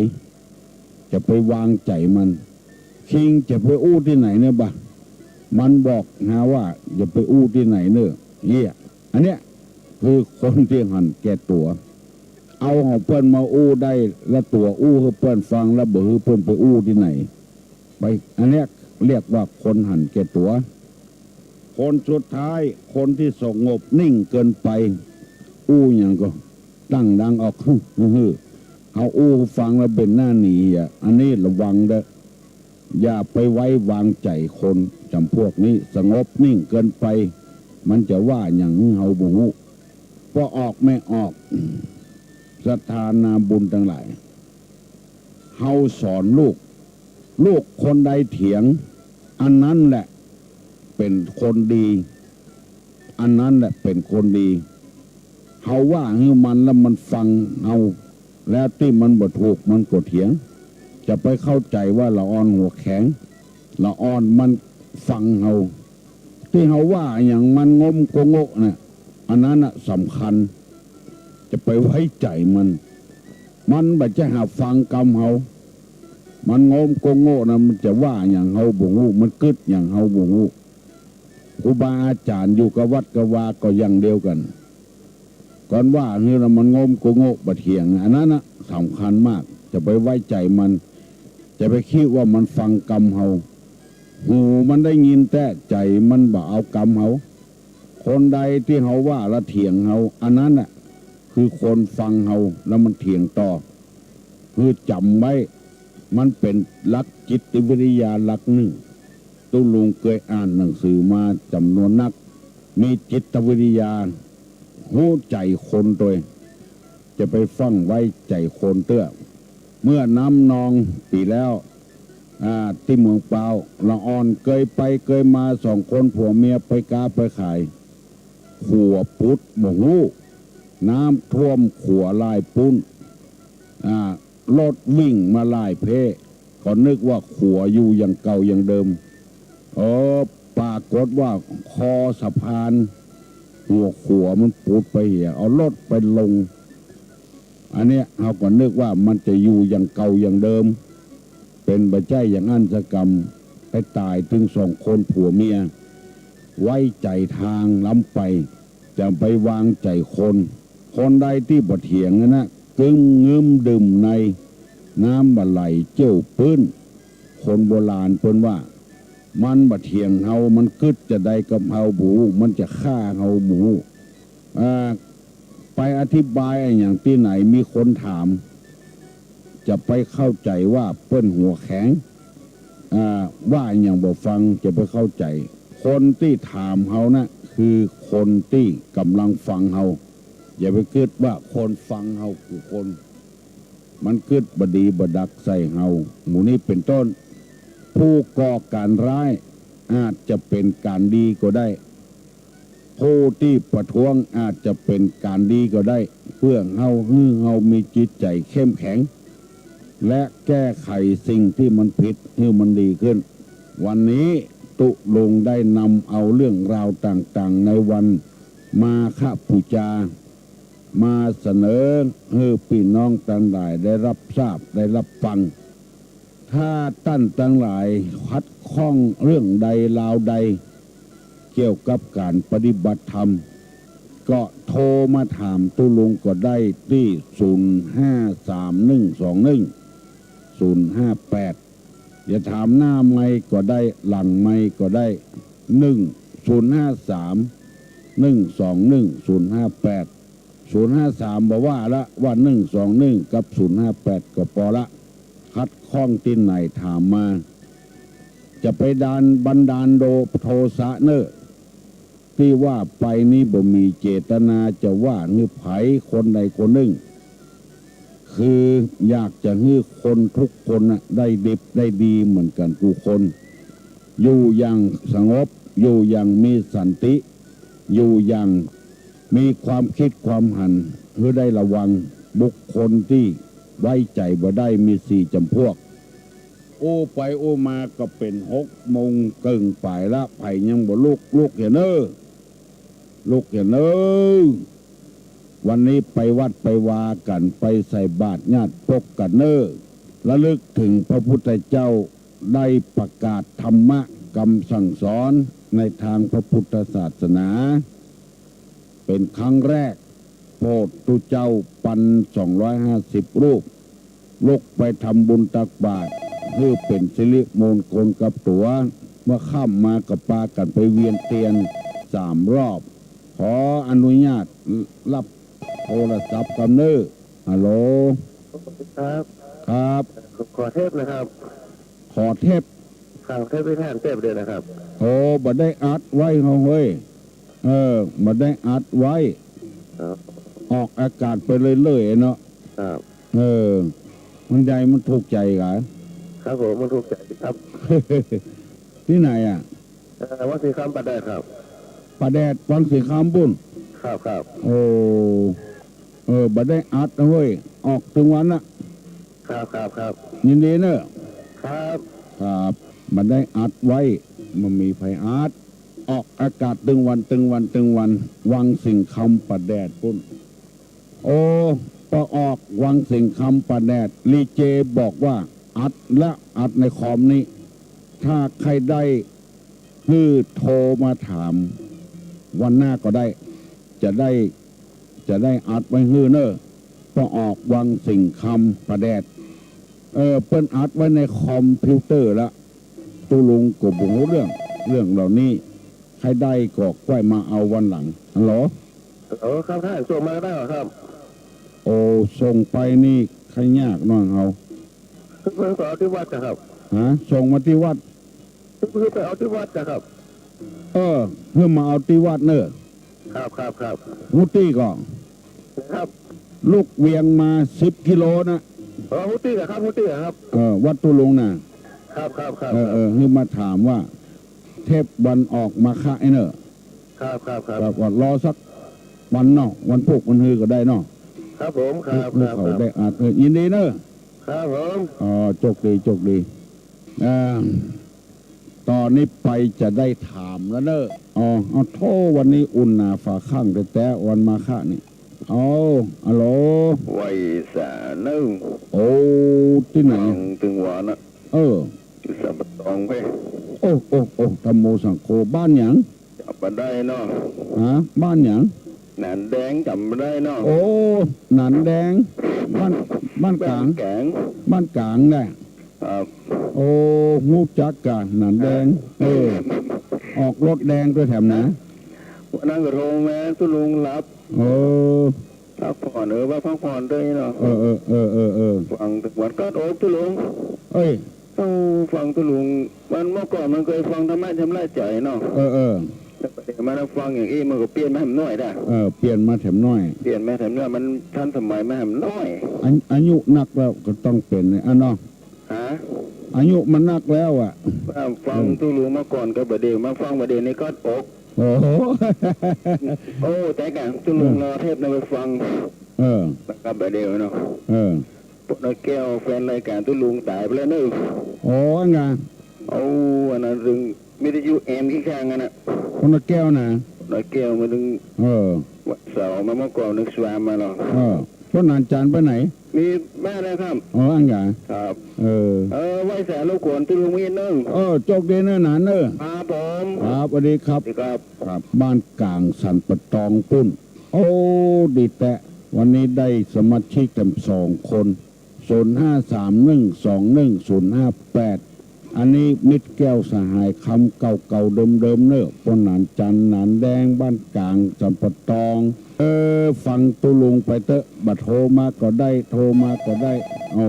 จะไปวางใจ๋มัน คิงจะไปอู้ตี้ไหนเน่อบ่ะ มันบอกหาว่าอย่าไปอู้ตี้ไหนเน่อ เหีย อันเนี้ยคือคนตี้หันแก่ตั๋ว เอาของเปิ้นมาอู้ได้ แล้วตั๋วอู้หื้อเปิ้นฟัง แล้วบ่หื้อเปิ้นไปอู้ตี้ไหน ไป อันเนี้ยเรียกว่าคนหันแก่ตั๋ว คนสุดท้าย คนตี้สงบนิ่งเกินไป อู้หยังก็ดังๆ ออก เฮาอู้ฟังแล้วเบนหน้าหนีอ่ะ อันนี้ระวังเด้อ อย่าไปไว้วางใจ๋คนจ๋ำพวกนี้ สงบนิ่งเกินไป มันจะว่าหยังหื้อเฮาบ่ฮู้ ปอออกแม่ออก ศรัทธานาบุญตังหลาย เฮาสอนลูก ลูกคนใดเถียง อันนั้นแหละเป๋นคนดี อันนั้นแหละเป๋นคนดี เฮาว่าหื้อมันแล้วมันฟังเฮา แล้วตี้มันบ่ถูกมันก็เถียง จะไปเข้าใจ๋ว่าละอ่อนหัวแข็ง ละอ่อนมันฟังเฮา ตี้เฮาว่าหยังมันงมโกโง่น่ะ อันนั้นน่ะสำคัญ จะไปไว้ใจ๋มัน มันบ่ใจ้หาฟังกำเฮา มันงมโกโง่น่ะ มันจะว่าหยังเฮาบ่ฮู้ มันกึ๊ดหยังเฮาบ่ฮู้ ครูบาอาจ๋ารย์อยู่กับวัดกับวาก็อย่างเดียวกั๋น ก่อนว่าหื้อน่ะมันงมโกโง่บ่เถียง อันนั้นน่ะสำคัญมาก จะไปไว้ใจ๋มัน จะไปกึ๊ดว่ามันฟังกำเฮา หูมันได้ยินแต๊ ใจ๋มันบ่เอากำเฮา คนใดตี้เฮาว่าแล้วเถียงเฮา อันนั้นน่ะคือคนฟังเฮา แล้วมันเถียงต่อ หื้อจ๋ำไว้ มันเป๋นหลักจิตวิทยาหลักนึ่ง ตุ๊ลุงเกยอ่านหนังสือมาจ๋ำนวนนัก มีจิตวิทยา ฮู้ใจ๋คนตวย จะไปฟั่งไว้ใจ๋คนเตื้อ เมื่อน้ำนองปี๋แล้ว อ่า ตี้เมืองปาว ละอ่อนเกยไปเกยมาสองคนผัวเมียไปก๊าไปขาย ขัวปุดบ่ฮู้ น้ำท่วมขัวลายปุ้น อ่า รถวิ่งมาลายเพ่ ก็นึกว่าขัวอยู่อย่างเก่าอย่างเดิม เออ ปรากฏว่าคอสะพาน หัวขัวมันปุดไปเหีย เอารถไปลง อันเนี้ยเฮาก็นึกว่ามันจะอยู่อย่างเก่าอย่างเดิม เป๋นบ่ใจ้อย่างอั้นสักกำ ไปต๋ายตึงสองคนผัวเมีย ไว้ใจ๋ตางล้ำไป จะไปวางใจ๋คน คนใดตี้บ่เถียงอันนั้นน่ะ กึ้มงึ้มดื่มใน น้ำบ่ไหลเจี้ยวปื๊น คนโบราณเปิ้นว่า มันบ่เถียงเฮา มันกึ๊ดจะใดกับเฮาบ่ฮู้ มันจะฆ่าเฮาบ่ฮู้ อ่า ไปอธิบายอะหยังตี้ไหน มีคนถาม จะไปเข้าใจ๋ว่าเปิ้นหัวแข็ง อ่า ว่าอะหยังบ่ฟัง จะไปเข้าใจ๋ คนตี้ถามเฮาน่ะ คือคนตี้ก่ำลังฟังเฮา อย่าไปกึ๊ดว่าคนฟังเฮากู้คน มันกึ๊ดบ่ดีบ่ดักใส่เฮา หมู่นี้เป๋นต้น ผู้ก่อก๋านร้ายอาจจะเป๋นก๋านดีก็ได้ ผู้ตี้ประท้วงอาจจะเป๋นก๋านดีก็ได้ เปื้อเฮา หื้อเฮามีจิตใจ๋เข้มแข็ง และแก้ไขสิ่งตี้มันผิดหื้อมันดีขึ้น วันนี้ตุ๊ลุงได้นำเอาเรื่องราวต่างๆ ในวันมาฆบูชา มาเสนอหื้อปี้น้องตังหลายได้รับทราบได้รับฟัง ถ้าต้านตังหลายขัดข้องเรื่องใดราวใด เกี่ยวกับก๋านปฏิบัติธรรม ก็โทรมาถามตุ๊ลุงก็ได้ตี้ ศูนย์ห้าสามหนึ่งสองหนึ่ง ศูนย์ห้าแปด จะถามหน้าไมค์ก็ได้ หลังไมค์ก็ได้ หนึ่ง ศูนย์ห้าสาม หนึ่งสองหนึ่ง ศูนย์ห้าแปด ศูนย์ห้าสาม บ่ว่าละ ว่า หนึ่งสองหนึ่ง กับ ศูนย์ห้าแปด ก็ปอละ ขัดข้องตี้ไหนถามมา จะไปดาน บันดาลโด โทสะเน่อ ตี้ว่าไปนี้บ่มีเจตนาจะว่าหื้อใผคนใดคนนึ่ง คืออยากจะหื้อคนทุกคนน่ะได้ดิบได้ดีเหมือนกั๋นกู้คน อยู่อย่างสงบ อยู่อย่างมีสันติ อยู่อย่างมีความกึ๊ดความหัน หื้อได้ระวังบุคคลตี้ไว้ใจ๋บ่ได้มีสี่จ๋ำพวก อู้ไปอู้มาก็เป๋นหกโมงเกิ่งป๋ายละ ใผยังบ่ลุก ลุกเหียเน่อ ลุกเหียเน่อ วันนี้ไปวัดไปวากั๋น ไปใส่บาตรญาติปกกั๋นเน่อ ระลึกเถิงพระพุทธเจ้าได้ประกาศธรรมะกำสั่งสอนในตางพระพุทธศาสนา เป๋นครั้งแรก พระพุทธเจ้าปันสองร้อยห้าสิบรูป ลุกไปทำบุญตักบาตร หื้อเป๋นสิริมงคลกับตั๋ว เมื่อค่ำมาก็ปากั๋นไปเวียนเตียนสามรอบ ขออนุญาตรับโทรศัพท์กำเน่อ ฮัลโหล ครับ ครับ ขอเทปนะครับ ขอเทป ครับ เทปวิทยาเทปเดียวนะครับ โอ้ บ่ได้อัดไว้เฮาเฮ้ย เออ บ่ได้อัดไว้ ครับ ออกอากาศไปเรื่อยๆ เนาะ ครับ เออ มันใดมันถูกใจ๋กะ ครับผม มันถูกใจ๋ครับ ตี้ไหนอะ เอ่อ วังสิงห์คำป่าแดดครับ ป่าแดด วังสิงห์คำปู๊น ครับ ครับ โอ้ เออ บ่ได้อัดนะเฮ้ย ออกตึงวันน่ะ ครับ ครับ ครับ ยินดีเน่อ ครับ ครับ บ่ได้อัดไว้ บ่มีใผอัด ออกอากาศตึงวัน ตึงวัน ตึงวัน วังสิงห์คำป่าแดดปู๊น โอ้ ปอออกวังสิงห์คำป่าแดด ดีเจบอกว่าอัดละ อัดในคอมนี้ ถ้าใค่ได้ หื้อโทรมาถามวันหน้าก็ได้ จะได้ จะได้อัดไว้หื้อเน่อ ปอออกวังสิงห์คำป่าแดด เออ เปิ้นอัดไว้ในคอมพิวเตอร์ละ ตุ๊ลุงก็บ่ฮู้เรื่อง เรื่องเหล่านี้ ใค่ได้ก็ก้อยมาเอาวันหลัง ฮัลโหล ฮัลโหล ครับท่าน ส่งมาได้เหรอครับ โอ้ ส่งไปนี่ใค่ยากหน้อยเฮา เพิ่นไปเอาตี้วัดนะครับ ฮะ ส่งมาตี้วัด เพิ่นไปเอาตี้วัดนะครับ เออ หื้อมาเอาตี้วัดเน่อ ครับ ครับ ครับ ฮู้ตี้ก่อ ครับ ลุกเวียงมาสิบกิโลนะ เออ ฮู้ตี้อะครับ ฮู้ตี้อะครับ เออ วัดตุ๊ลุงน่ะ ครับ ครับ ครับ เออ เออ หื้อมาถามว่า เทปวันออกมาคะไอ้เน่อ ครับ ครับ ครับ ครับ ก็รอสักวันเนาะ วันพูกวันฮือก็ได้เนาะ ครับผม ครับ หื้อ ครับ เขา ครับ ได้อัด เออ ยินดีเน่อ ครับผม อ๋อ โจคดี โจคดี อ่า ต่อนี้ไปจะได้ถามแล้วเน่อ อ๋อ เอาโธ่ วันนี้อุ่นหนาฝาข้างแต๊ๆ วันมาคะนี่ เอา ฮัลโหล ไหว้สาเน่อ โอ้ ตี้ไหน ตึงวันน่ะ เออ อยู่สันป่าตองเพ่ โอ้ โอ้ โอ้ ธัมโมสังโฆ บ้านหยัง จ๋ำบ่ได้เนาะ ฮะ บ้านหยัง หนานแดง จ๋ำบ่ได้เนาะ โอ้ หนานแดง บ้าน บ้านก๋าง บ้านก๋าง บ้านก๋างแหละ ครับ โอ้ ฮู้จักก่ะ หนานแดง เออ ออกรถแดงตวยแถมนะ วันนั้นก็โทรมา ตุ๊ลุงหลับ เออ พักผ่อน เออ ว่าพักผ่อนตวยเนาะ เออ เออ ฟังตึงวันกัดอกตุ๊ลุง เอ้ย เอ้า ฟังตุ๊ลุง มันเมื่อก่อนมันเกยฟังธรรมะชำระใจ๋เนาะ เออ เออ แต่ปัจจุบันมาฟังอย่างอี้มันก็เปลี่ยนมาแหมน้อยด้า เออ เปลี่ยนมาแถมน้อย เปลี่ยนมาแถมน้อย มันทันสมัยมาแหมน้อย อา อายุนักแล้วก็ต้องเป๋นเนี่ย อ่ะเนาะ ฮะ อายุมันนักแล้วอะ ว่าฟังตุ๊ลุงเมื่อก่อนกับบ่าเดี่ยว มาฟังบ่าเดี่ยวนี่กัดอก โอ้โห โอ้ แต่ก่อนตุ๊ลุงรอเทปนะไปฟัง เออ กับบ่าเดี่ยวเนาะ เออ ปนแก้วแฟนรายก๋านตุ๊ลุงต๋ายไปแล้วเน่อ โอ้ อั้นกะ เอา อันนั้นตึงวิทยุแอมขี้ข้างอันน่ะ ปนแก้วน่ะ ปนแก้วมาตึง เออ วันเสาร์มาเมื่อก่อนนึกสวามมาเนาะ เออ ป้อหนานจานไปไหน มีบ้านแล้วครับ อ๋อ อั้นกะ ครับ เออ เออ ไหว้สารบกวนตุ๊ลุงอีกเน่อ เออ โจคดีเน่อหนานเน่อ ครับผม ครับ สวัสดีครับ สวัสดีครับ ครับ บ้านก๋างสันป่าตองปู๊น โอ้ ดีแต๊ วันนี้ได้สมาชิกแถมสองคน ศูนย์ห้าสาม หนึ่งสองหนึ่ง ศูนย์ห้าแปด อันนี้มิตรแก้วสหายคำ เก่าๆ เดิมๆ เน่อ ป้อหนานจันทน์ หนานแดง บ้านก๋าง สัมปะตอง เออ ฟังตุ๊ลุงไปเต๊อะ บ่าโทรมาก็ได้ โทรมาก็ได้ เอา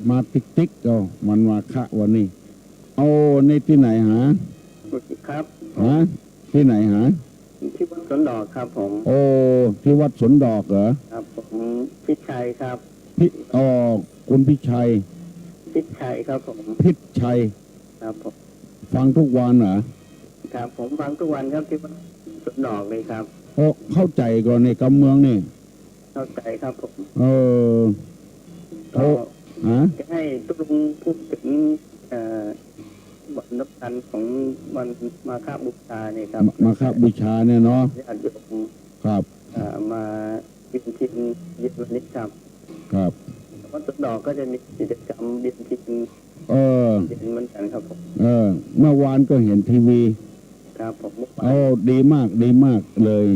มาติ๊กๆ เอา วันมาฆะวันนี้ เอา นี่ตี้ไหนหา ครับ ฮะ ตี้ไหนหา ที่วัดสวนดอกครับผม โอ้ ตี้วัดสวนดอกเหรอ ครับผม พิชัยครับ พิ อ๋อ คุณพิชัย พิชัยครับผม พิชัย ครับผม ฟังทุกวันเหรอ ครับ ผมฟังทุกวันครับ ที่วัดสวนดอกเลยครับ โอ้ เข้าใจ๋ก่อในกำเมืองนี่ เข้าใจ๋ครับผม เออ ก็ โอ้ ฮะ จะให้ตุ๊ลุงพูดถึง เอ่อ วันสำคัญของวันมาฆบูชาเนี่ยครับ มา มาฆบูชาเนี่ยเนาะ ญาติโยม ครับ เอ่อ มาเวียนเทียนเย็นวันนี้ครับ ครับ วัดสวนดอกก็จะมีกิจกรรมเวียนเทียน เออ เย็นเหมือนกันครับผม เออ เมื่อวานก็เห็นทีวี ครับผม เมื่อวาน โอ้ ดีมาก ดีมากเลย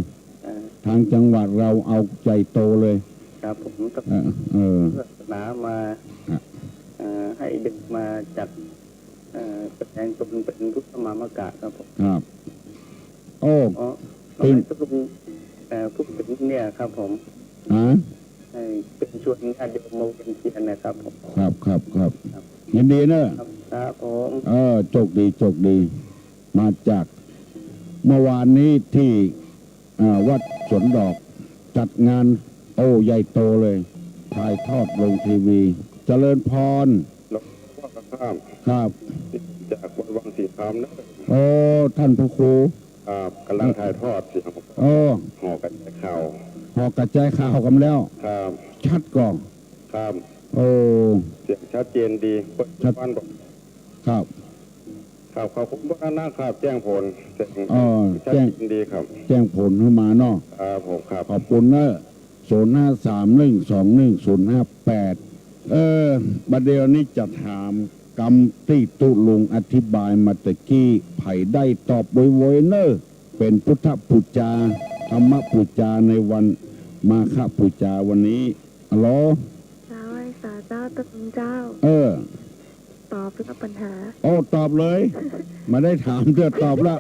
อ่า ทางจังหวัดเราเอาใหญ่โตเลย ครับผม เออ เออ ศาสนามา อ่ะ เอ่อ ให้เด็กมาจัด เอ่อ แสดงตนเป็นพุทธมามกะครับผม ครับ โอ้ อ๋อ ขอให้ตุ๊ลุง เอ่อ พูดถึงเนี่ยครับผม ฮะ ให้เชิญชวนญาติโยมมาเวียนเทียนนะครับผม ครับ ครับ ครับ ครับ ยินดีเนอะ ครับ ครับผม เออ โชคดี โชคดี มาจาก เมื่อวานนี้ที่ อ่า วัดสวนดอก จัดงาน โอ้ ใหญ่โตเลย ถ่ายทอดลงทีวี เจริญพร หลวงพ่อครับ ครับ จากวัดวังสีคำนะ โอ้ ท่านพระครู ครับ กำลังถ่ายทอดเสียง โอ้ หอกระจายข่าว หอกระจายข่าวกันแล้ว ครับ ชัดก่อ ครับ โอ้ เสียงชัดเจนดี ชัด บ้านบอก ครับ ครับ ขอบคุณพวกนั้นนะครับ แจ้งผล เสียง เออ ชัด แจ้ง เจนดีครับ แจ้งผลขึ้นมาเนาะ ครับผม ครับ ขอบคุณเนอะ ศูนย์ห้าสามหนึ่งสองหนึ่งศูนย์ห้าแปด เออ บัดเดี๋ยวนี้จะถามกำตี้ตุ๊ลุงอธิบายมาตะกี้ ใผได้ตอบโวยๆ เนอะ เป๋นพุทธปู๋จา ธรรมปู๋จาในวันมาฆปู๋จาวันนี้ ฮัลโหล เจ้า ไหว้สาเจ้า ตุ๊ลุงเจ้า เออ ตอบแล้วปัญหา โอ้ ตอบเลย บ่ได้ถามเตื้อ ตอบละ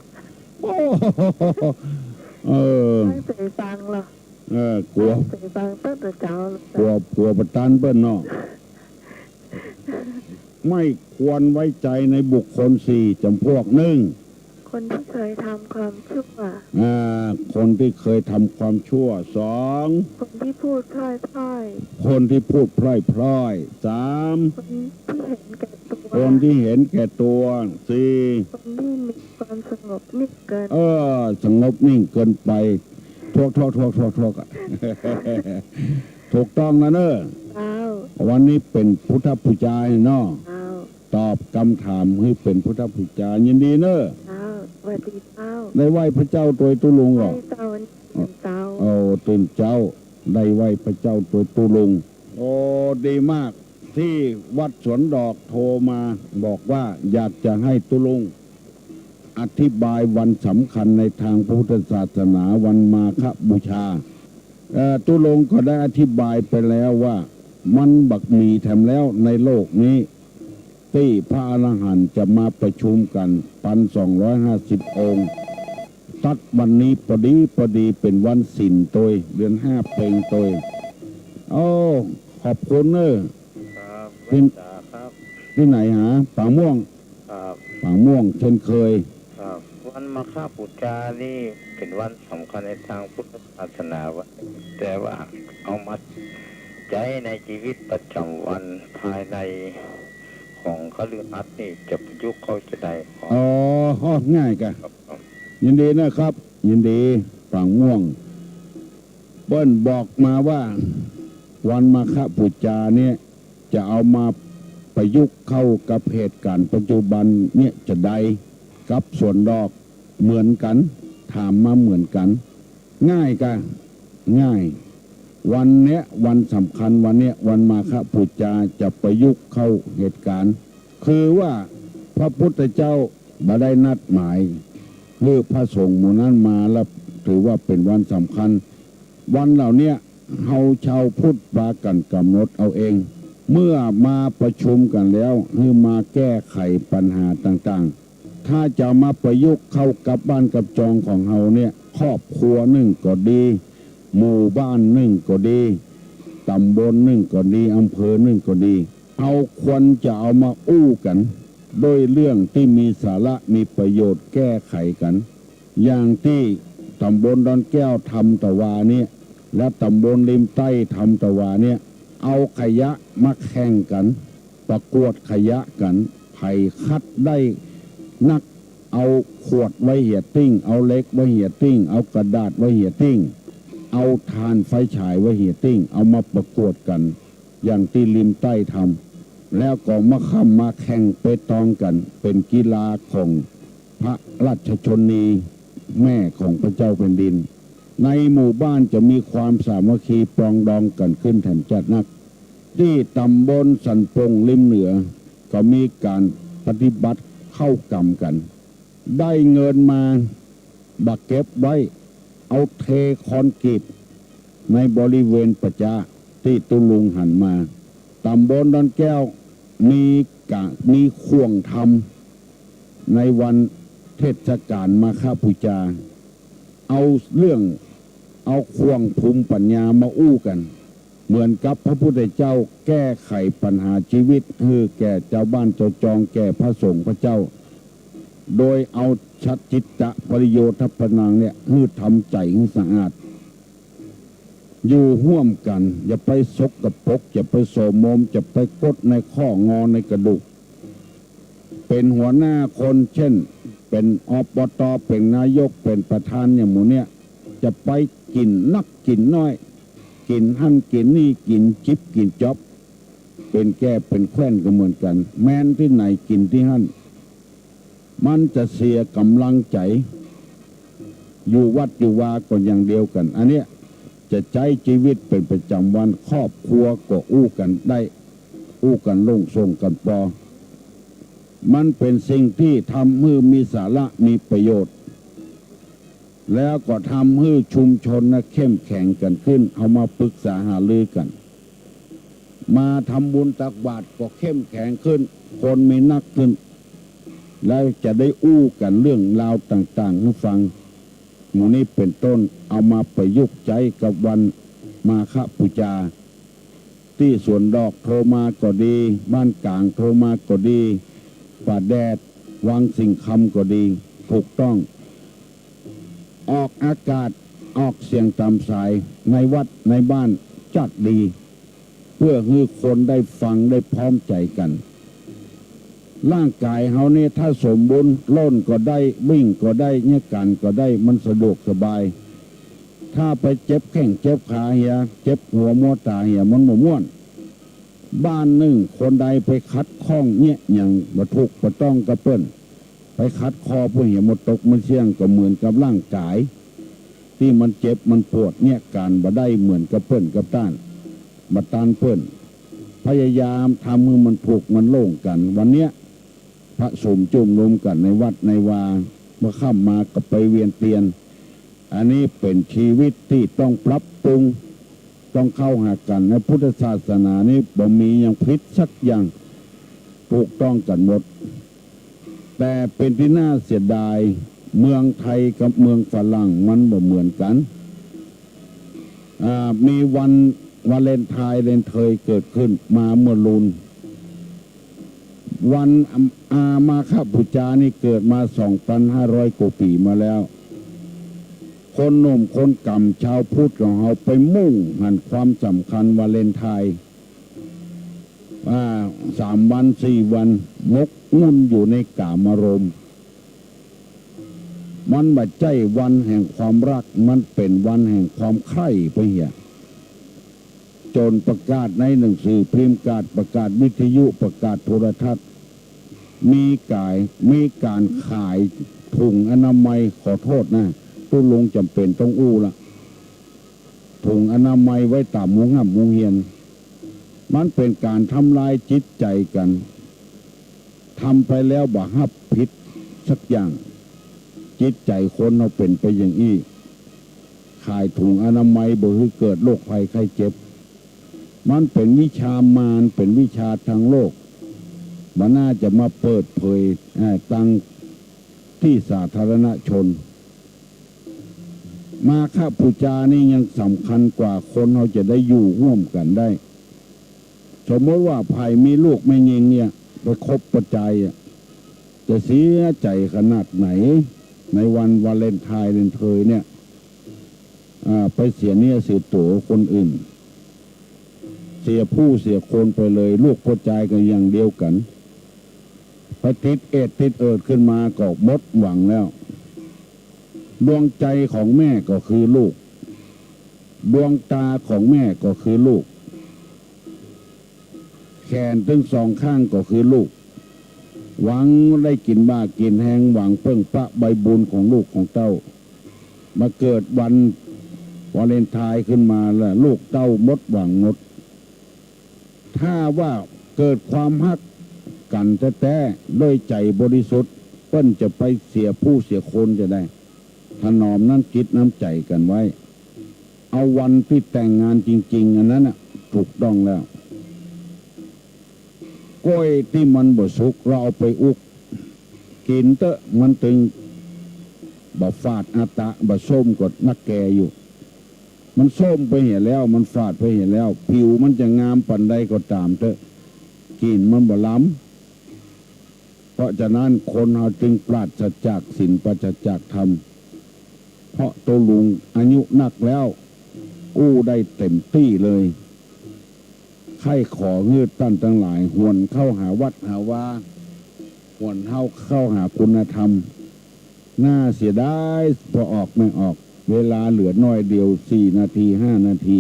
โอ้ เออ ตั้งใจ๋ฟังเหรอ เออ กั๋ว ตั้งใจ๋ฟังตั้งแต่เจ๊าเลย กั๋ว กั๋วบ่ตันเปิ้นเนาะ ไม่ควรไว้ใจในบุคคลสี่จ๋ำพวก หนึ่ง คนที่เคยทำความชั่ว อ่า คนที่เคยทำความชั่ว สอง คนที่พูดพร่อยๆ คนที่พูดพร่อยๆ สาม คนที่เห็นแก่ตัว คนที่เห็นแก่ตัว สี่ คนที่มีความสงบนิ่งเกิน เออ สงบนิ่งเกินไป ถวก ถวก ถวก ถวก ถวกอะ ถูกต้องแล้วเนอะ เจ้า วันนี้เป๋นพุทธปู๋จาเนาะ เจ้า ตอบกำถามหื้อเป๋นพุทธปู๋จา ยินดีเนอะ เจ้า สวัสดีเจ้า ได้ไหว้พระเจ้าตวยตุ๊ลุงก่อ ไหว้เจ้า วันนี้ตื่นเจ๊า โอ้ ตื่นเจ๊า ได้ไหว้พระเจ้าตวยตุ๊ลุง โอ้ ดีมาก ที่วัดสวนดอกโทรมาบอกว่าอยากจะให้ตุ๊ลุงอธิบายวันสำคัญในทางพระพุทธศาสนา วันมาฆบูชา เอ่อ ตุ๊ลุงก็ได้อธิบายไปแล้วว่ามันบ่มีแถมแล้วในโลกนี้ ตี้พระอรหันต์จะมาประชุมกั๋น พันสองร้อยห้าสิบองค์ ตั๊ดวันนี้ปอดีปอดีเป๋นวันศีลตวย เดือนห้าเพ็งตวย โอ้ ขอบคุณเนอะ ครับ ตี้ ไหว้สาครับ ตี้ไหนหา ปากม่วง ครับ ปากม่วงเช่นเคย ครับ วันมาฆปู๋จานี่เป๋นวันสำคัญในตางพุทธศาสนาวันนึ่ง แต่ว่าเอามาใจ๊ในจีวิตประจ๋ำวันภายในของคฤหัสถ์นี่จะประยุกต์เข้าจะไดก่อ อ๋อ ฮอดง่ายก่ะ ครับ ยินดีนะครับ ยินดี ปากม่วง เปิ้นบอกมาว่า วันมาฆปู๋จาเนี่ย จะเอามาประยุกต์เข้ากับเหตุก๋ารณ์ปัจจุบันเนี่ยจะได กับสวนดอกเหมือนกั๋น ถามมาเหมือนกั๋น ง่ายก่ะ ง่าย วันเนี้ย วันสำคัญวันเนี้ย วันมาฆปู๋จาจะประยุกต์เข้าเหตุก๋ารณ์ คือว่าพระพุทธเจ้าบ่ได้นัดหมายหื้อพระสงฆ์หมู่นั้นมา แล้วถือว่าเป๋นวันสำคัญ วันเหล่าเนี้ย เฮาชาวพุทธปากั๋นก๋ำหนดเอาเอง เมื่อมาประชุมกั๋นแล้ว หื้อมาแก้ไขปัญหาต่างๆ ถ้าจะมาประยุกต์เข้ากับบ้านกับจองของเฮาเนี่ย ครอบครัวนึ่งก็ดี หมู่บ้านนึ่งก็ดี ต๋ำบลนึ่งก็ดี อำเภอนึ่งก็ดี เฮาควรจะเอามาอู้กั๋น โดยเรื่องตี้มีสาระมีประโยชน์แก้ไขกั๋น อย่างตี้ต๋ำบลดอนแก้วทำตะวาเนี่ย และต๋ำบลริมใต้ทำตะวาเนี่ย เอาขยะมาแข่งกั๋น ประกวดขยะกั๋น ใผคัดได้นัก เอาขวดไว้เหียตี้ เอาเหล็กไว้เหียตี้ เอากระดาษไว้เหียตี้ เอาถ่านไฟฉายไว้เหียตี้ เอามาประกวดกั๋น อย่างตี้ริมใต้ทำ แล้วก็มาค่ำมาแข่งเปตองกั๋น เป๋นกีฬาของพระราชชนนีแม่ของพระเจ้าแผ่นดิน ในหมู่บ้านจะมีความสามัคคีปรองดองกั๋นขึ้นแถมจัดนัก ตี้ต๋ำบลสันป่งริมเหนือ ก็มีก๋านปฏิบัติเข้ากรรมกั๋น ได้เงินมาบ่เก็บไว้ เอาเทคอนกรีตในบริเวณป่าจ๊าตี้ตุ๊ลุงหันมา ต๋ำบลดอนแก้วมีก๋าน มีข่วงทำในวันเทศกาลมาฆบูชา เอาเรื่อง เอาข่วงภูมิปัญญามาอู้กั๋น เหมือนกับพระพุทธเจ้าแก้ไขปัญหาชีวิตหื้อแก่จาวบ้านจาวจอง แก่พระสงฆ์พระเจ้า โดยเอาสัจจิตตะปริโยทัปปนังเนี่ย หื้อทำใจ๋หื้อสะอาด อยู่ฮ่วมกั๋น อย่าไปสกปรก อย่าไปโสมม อย่าไปกดในข้องอในกระดูก เป๋นหัวหน้าคน เช่น เป๋น อปต เป๋นนายก เป๋นประธานอย่างหมู่เนี่ย จะไปกิ๋นนักกิ๋นน้อย กิ๋นหั้นกิ๋นนี่ กิ๋นจิ๊บกิ๋นจ๊อบ เป๋นแก้วเป๋นแคว่นก็เหมือนกั๋น แม้นตี้ไหนกิ๋นตี้หั้น มันจะเสียก๋ำลังใจ๋ อยู่วัดอยู่วาก็อย่างเดียวกั๋น อันเนี้ยจะใจ๊จีวิตเป๋นประจ๋ำวัน ครอบครัวก็อู้กั๋นได้ อู้กั๋นโล่งโซ่งกั๋นปอ มันเป๋นสิ่งตี้ทำหื้อมีสาระมีประโยชน์ แล้วก็ทำหื้อชุมชนนะเข้มแข็งกั๋นขึ้น เอามาปรึกษาหารือกั๋น มาทำบุญตักบาตรก็เข้มแข็งขึ้น คนมีนักขึ้น แล้วจะได้อู้กั๋นเรื่องราวต่างๆ หื้อฟัง หมู่นี้เป๋นต้น เอามาประยุกต์ใจ๊กับวันมาฆบูชา ตี้สวนดอกโทรมาก็ดี บ้านก๋างโทรมาก็ดี ป่าแดด วังสิงห์คำก็ดี ถูกต้อง ออกอากาศ ออกเสียงต๋ามสาย ในวัดในบ้านจักดี เปื้อหื้อคนได้ฟังได้พร้อมใจ๋กั๋น ร่างก๋ายเฮานี่ถ้าสมบูรณ์ ล่นก็ได้ วิ่งก็ได้ เยียะก๋านก็ได้ มันสะดวกสบาย ถ้าไปเจ็บแข้งเจ็บขาเหีย เจ็บหัวมัวต๋าเหีย มันบ่ม่วน บ้านนึ่งคนใดไปขัดข้องเยียะหยังบ่ถูกบ่ต้องกับเปิ้น ไปขัดคอเปิ้นเหีย บ่ตกบ่เสี้ยง ก็เหมือนกับร่างก๋ายตี้มันเจ็บมันปวดเยียะก๋านบ่ได้เหมือนกับเปิ้นกับต้าน บ่ตันเปิ้น พยายามทำหื้อมันถูกมันโล่งกั๋น วันเนี้ย พระสงฆ์จุมนุมกั๋นในวัดในวา เมื่อค่ำมาก็ไปเวียนเตียน อันนี้เป๋นชีวิตตี้ต้องปรับปรุง ต้องเข้าหากั๋น ในพุทธศาสนานี้บ่มีหยังผิดสักอย่าง ถูกต้องกั๋นหมด แต่เป๋นตี้น่าเสียดาย เมืองไทยกับเมืองฝรั่งมันบ่เหมือนกั๋น อ่า มีวันวาเลนไทน์เลนเทยเกิดขึ้นมาเมื่อลูน วันอามาฆบูชานี่เกิดมาสองปันห้าร้อยกว่าปี๋มาแล้ว คนหนุ่มคนแก่นชาวพุทธของเฮาไปมุ่งหันความสำคัญวาเลนไทน์ อ่า สามวันสี่วัน หมกมุ่นอยู่ในกามารมณ์ มันบ่ใจ้วันแห่งความฮัก มันเป๋นวันแห่งความใค่ไปเหีย จนประกาศในหนังสือพิมพ์ ประกาศวิทยุ ประกาศโทรทัศน์ มีก๋าย มีก๋านขายถุงอนามัย ขอโต้ษนะ ตุ๊ลุงจ๋ำเป๋นต้องอู้ละ ถุงอนามัยไว้ต๋ามโฮงฮ่ำโฮงเฮียน มันเป๋นก๋านทำลายจิตใจ๋กั๋น ทำไปแล้วบ่ฮับผิดสักอย่าง จิตใจ๋คนเฮาเป๋นไปอย่างอี้ ขายถุงอนามัยบ่หื้อเกิดโรคภัยไข้เจ็บ มันเป๋นวิชามาร เป๋นวิชาตางโลก บ่น่าจะมาเปิดเผย เอ่อ ตางตี้สาธารณชน มาฆบูชานี่ยังสำคัญกว่าคนเฮาจะได้อยู่ฮ่วมกั๋นได้ สมมติว่าใผมีลูกแม่ญิงเนี่ย ไปคบป้อจายอะ จะเสียใจ๋ขนาดไหน ในวันวาเลนไทน์เลนเทยเนี่ย อ่า ไปเสียเนื้อเสียตั๋วคนอื่น เสียผู้เสียคนไปเลย ลูกป้อจายก็อย่างเดียวกั๋น ไปติดเอดส์ติดเอิดขึ้นมาก็หมดหวังแล้ว ดวงใจ๋ของแม่ก็คือลูก ดวงต๋าของแม่ก็คือลูก แขนตึงสองข้างก็คือลูก หวังได้กิ๋นบ้ากิ๋นแฮง หวังเปิ้งป๊ะใบบุญของลูกของเต้า มาเกิดวันวาเลนไทน์ขึ้นมาแล้ว ลูกเต้าหมดหวังหมด ถ้าว่าเกิดความฮักกั๋นแต๊ๆ โดยใจ๋บริสุทธิ์ เปิ้นจะไปเสียผู้เสียคนจะได้ ถนอมน้ำจิตน้ำใจ๋กั๋นไว้ เอาวันตี้แต่งงานจริงๆ อันนั้นน่ะ ถูกต้องแล้ว ก้วยตี้มันบ่สุก เฮาเอาไปอุ๊กกิ๋นเต๊อะ มันตึงบ่ฝาดอะตะ บ่ส้มก็นักแก่อยู่ มันส้มไปเหียแล้ว มันฝาดไปเหียแล้ว ผิวมันจะงามปานใดก็ต๋ามเต๊อะ กิ๋นมันบ่ล้ำ เพราะฉะนั้นคนเฮาจึงปราศจากศีล ปราศจากธรรม เพราะตุ๊ลุงอายุนักแล้ว อู้ได้เต๋มตี้เลย ใค่ขอหื้อต้านตังหลาย หวนเข้าหาวัดหาวา หวนเข้า เข้าหาคุณธรรม น่าเสียดาย บ่ออกไม่ออก เวลาเหลือน้อยเดียว สี่นาที ห้านาที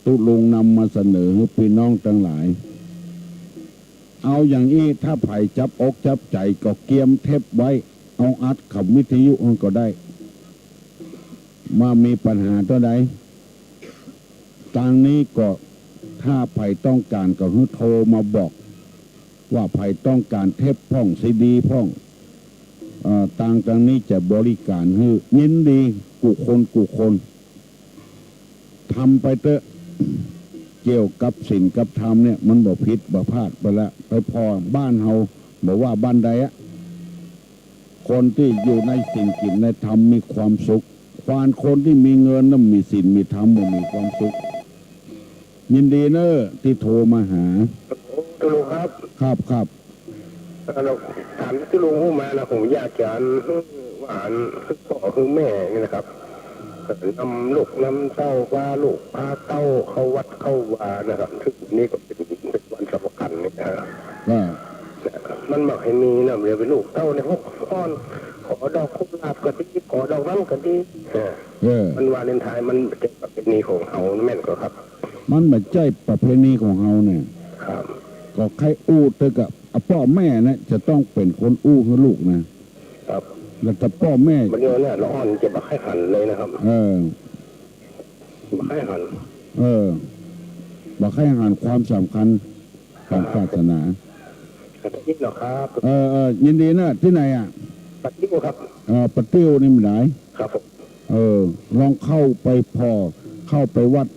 ตุ๊ลุงนำมาเสนอหื้อปี้น้องตังหลาย เอาอย่างอี้ ถ้าใผจับอกจับใจ๋ก็เกียมเทปไว้ เอาอัดเข้าวิทยุหั้นก็ได้ บ่มีปัญหาเต้าใด ตางนี้ก็ถ้าใผต้องก๋านก็หื้อโทรมาบอก ว่าใผต้องก๋านเทปพ่อง ซีดีพ่อง เอ่อ ตาง ตางนี้จะบริก๋านหื้อ ยินดีกู้คนกู้คน ทำไปเต๊อะ เกี่ยวกับศีลกับธรรมเนี่ย มันบ่ผิดบ่พลาดไปละ ไปผ่อบ้านเฮา บ่ว่าบ้านใดอะ คนตี้อยู่ในศีลกิ๋นในธรรมมีความสุข ควานคนตี้มีเงินแล้วมีศีลมีธรรมบ่มีความสุข ยินดีเน่อตี้โทรมาหา ฮัลโหล ตุ๊ลุงครับ ครับ ครับ เอ่อ ถามตุ๊ลุงฮู้มานะ ผมอยากจะหื้อว่าหื้อป้อหื้อแม่นี่นะครับ นำลูกนำเต้า พาลูกพาเต้าเข้าวัดเข้าวานะครับ ซึ่งวันนี้ก็เป๋น เป๋นวันสำคัญนี่นะ อ่า มันบ่ใค่มีนะ เดี๋ยวเป๋นลูกเต้าในห้องนอน ขอดอกกุหลาบก็ดี ขอดอกนั้นก็ดี เออ เออ มันวาเลนไทน์ มันบ่ใจ้ประเพณีของเฮาแม่นก่อครับ มันบ่ใจ้ประเพณีของเฮาเนี่ย ครับ ก็ใค่อู้เต๊อะ อะ ป้อแม่เนี่ยจะต้องเป๋นคนอู้หื้อลูกนะ ครับ แล้วถ้าป้อแม่ บัดนี้เนี่ย ละอ่อนจะบ่ใค่หันเลยนะครับ เออ บ่ใค่หัน เออ บ่ใค่หันความสำคัญของศาสนา ครับ ยินดีเนาะครับ เออ เออ ยินดีนะ ตี้ไหนอะ ป่าติ้วครับ เออ ป่าติ้วนี่มันไหน ครับผม เออ ลองเข้าไปผ่อ เข้าไปวัด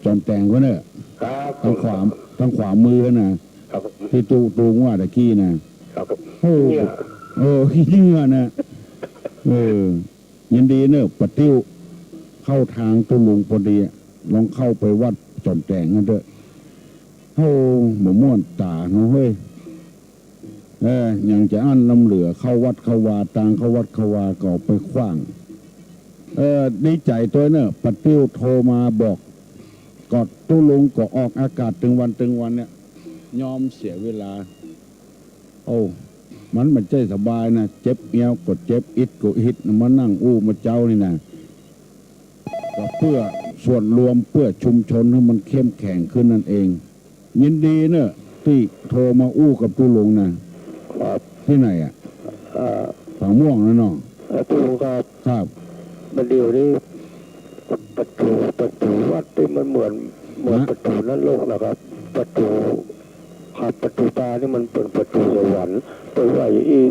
จอมแตงก่อนเน่อ ครับ ตางขวา ตางขวามือนะ ครับผม ตี้ตุ๊ลุงว่าตะกี้นะ ครับผม โอ้ เนี่ย เออ ขี้เหงื่อนะ เออ ยินดีเน่อ ป่าติ้ว เข้าตางตุ๊ลุงปอดีอะ ลองเข้าไปวัดจอมแตงหั้นเต๊อะ โอ้ บ่ม่วนต๋าเนาะเฮ้ย เออ ยังจะอั้นล้ำเหลือ เข้าวัดเข้าวา ตางเข้าวัดเข้าวาก็เอาไปขว้าง เออ ดีใจ๋ตวยเน่อ ป่าติ้วโทรมาบอก ก็ตุ๊ลุงก็ออกอากาศตึงวันตึงวันเนี่ย ยอมเสียเวลา โอ้ มันบ่ใจ้สบายนะ เจ็บเอวก็เจ็บ อิดก็อิดนะ มานั่งอู้มาเจ๊านี่นะ ก็เปื้อส่วนรวม เปื้อชุมชนหื้อมันเข้มแข็งขึ้นนั่นเอง ยินดีเน่อตี้โทรมาอู้กับตุ๊ลุงนะ ครับ ตี้ไหนอะ เอ่อ ผาม่วงนะเนาะ เอ่อ ตุ๊ลุงครับ ครับ บ่าเดี่ยวนี้ ประตู๋ ประตู๋วัดนี่มันเหมือน เหมือน ฮะ ประตู๋นรกนะครับ ประตู๋ ครับ ประตู๋ป่านี่มันเป๋นประตู๋สวรรค์ ไปไหว้อี้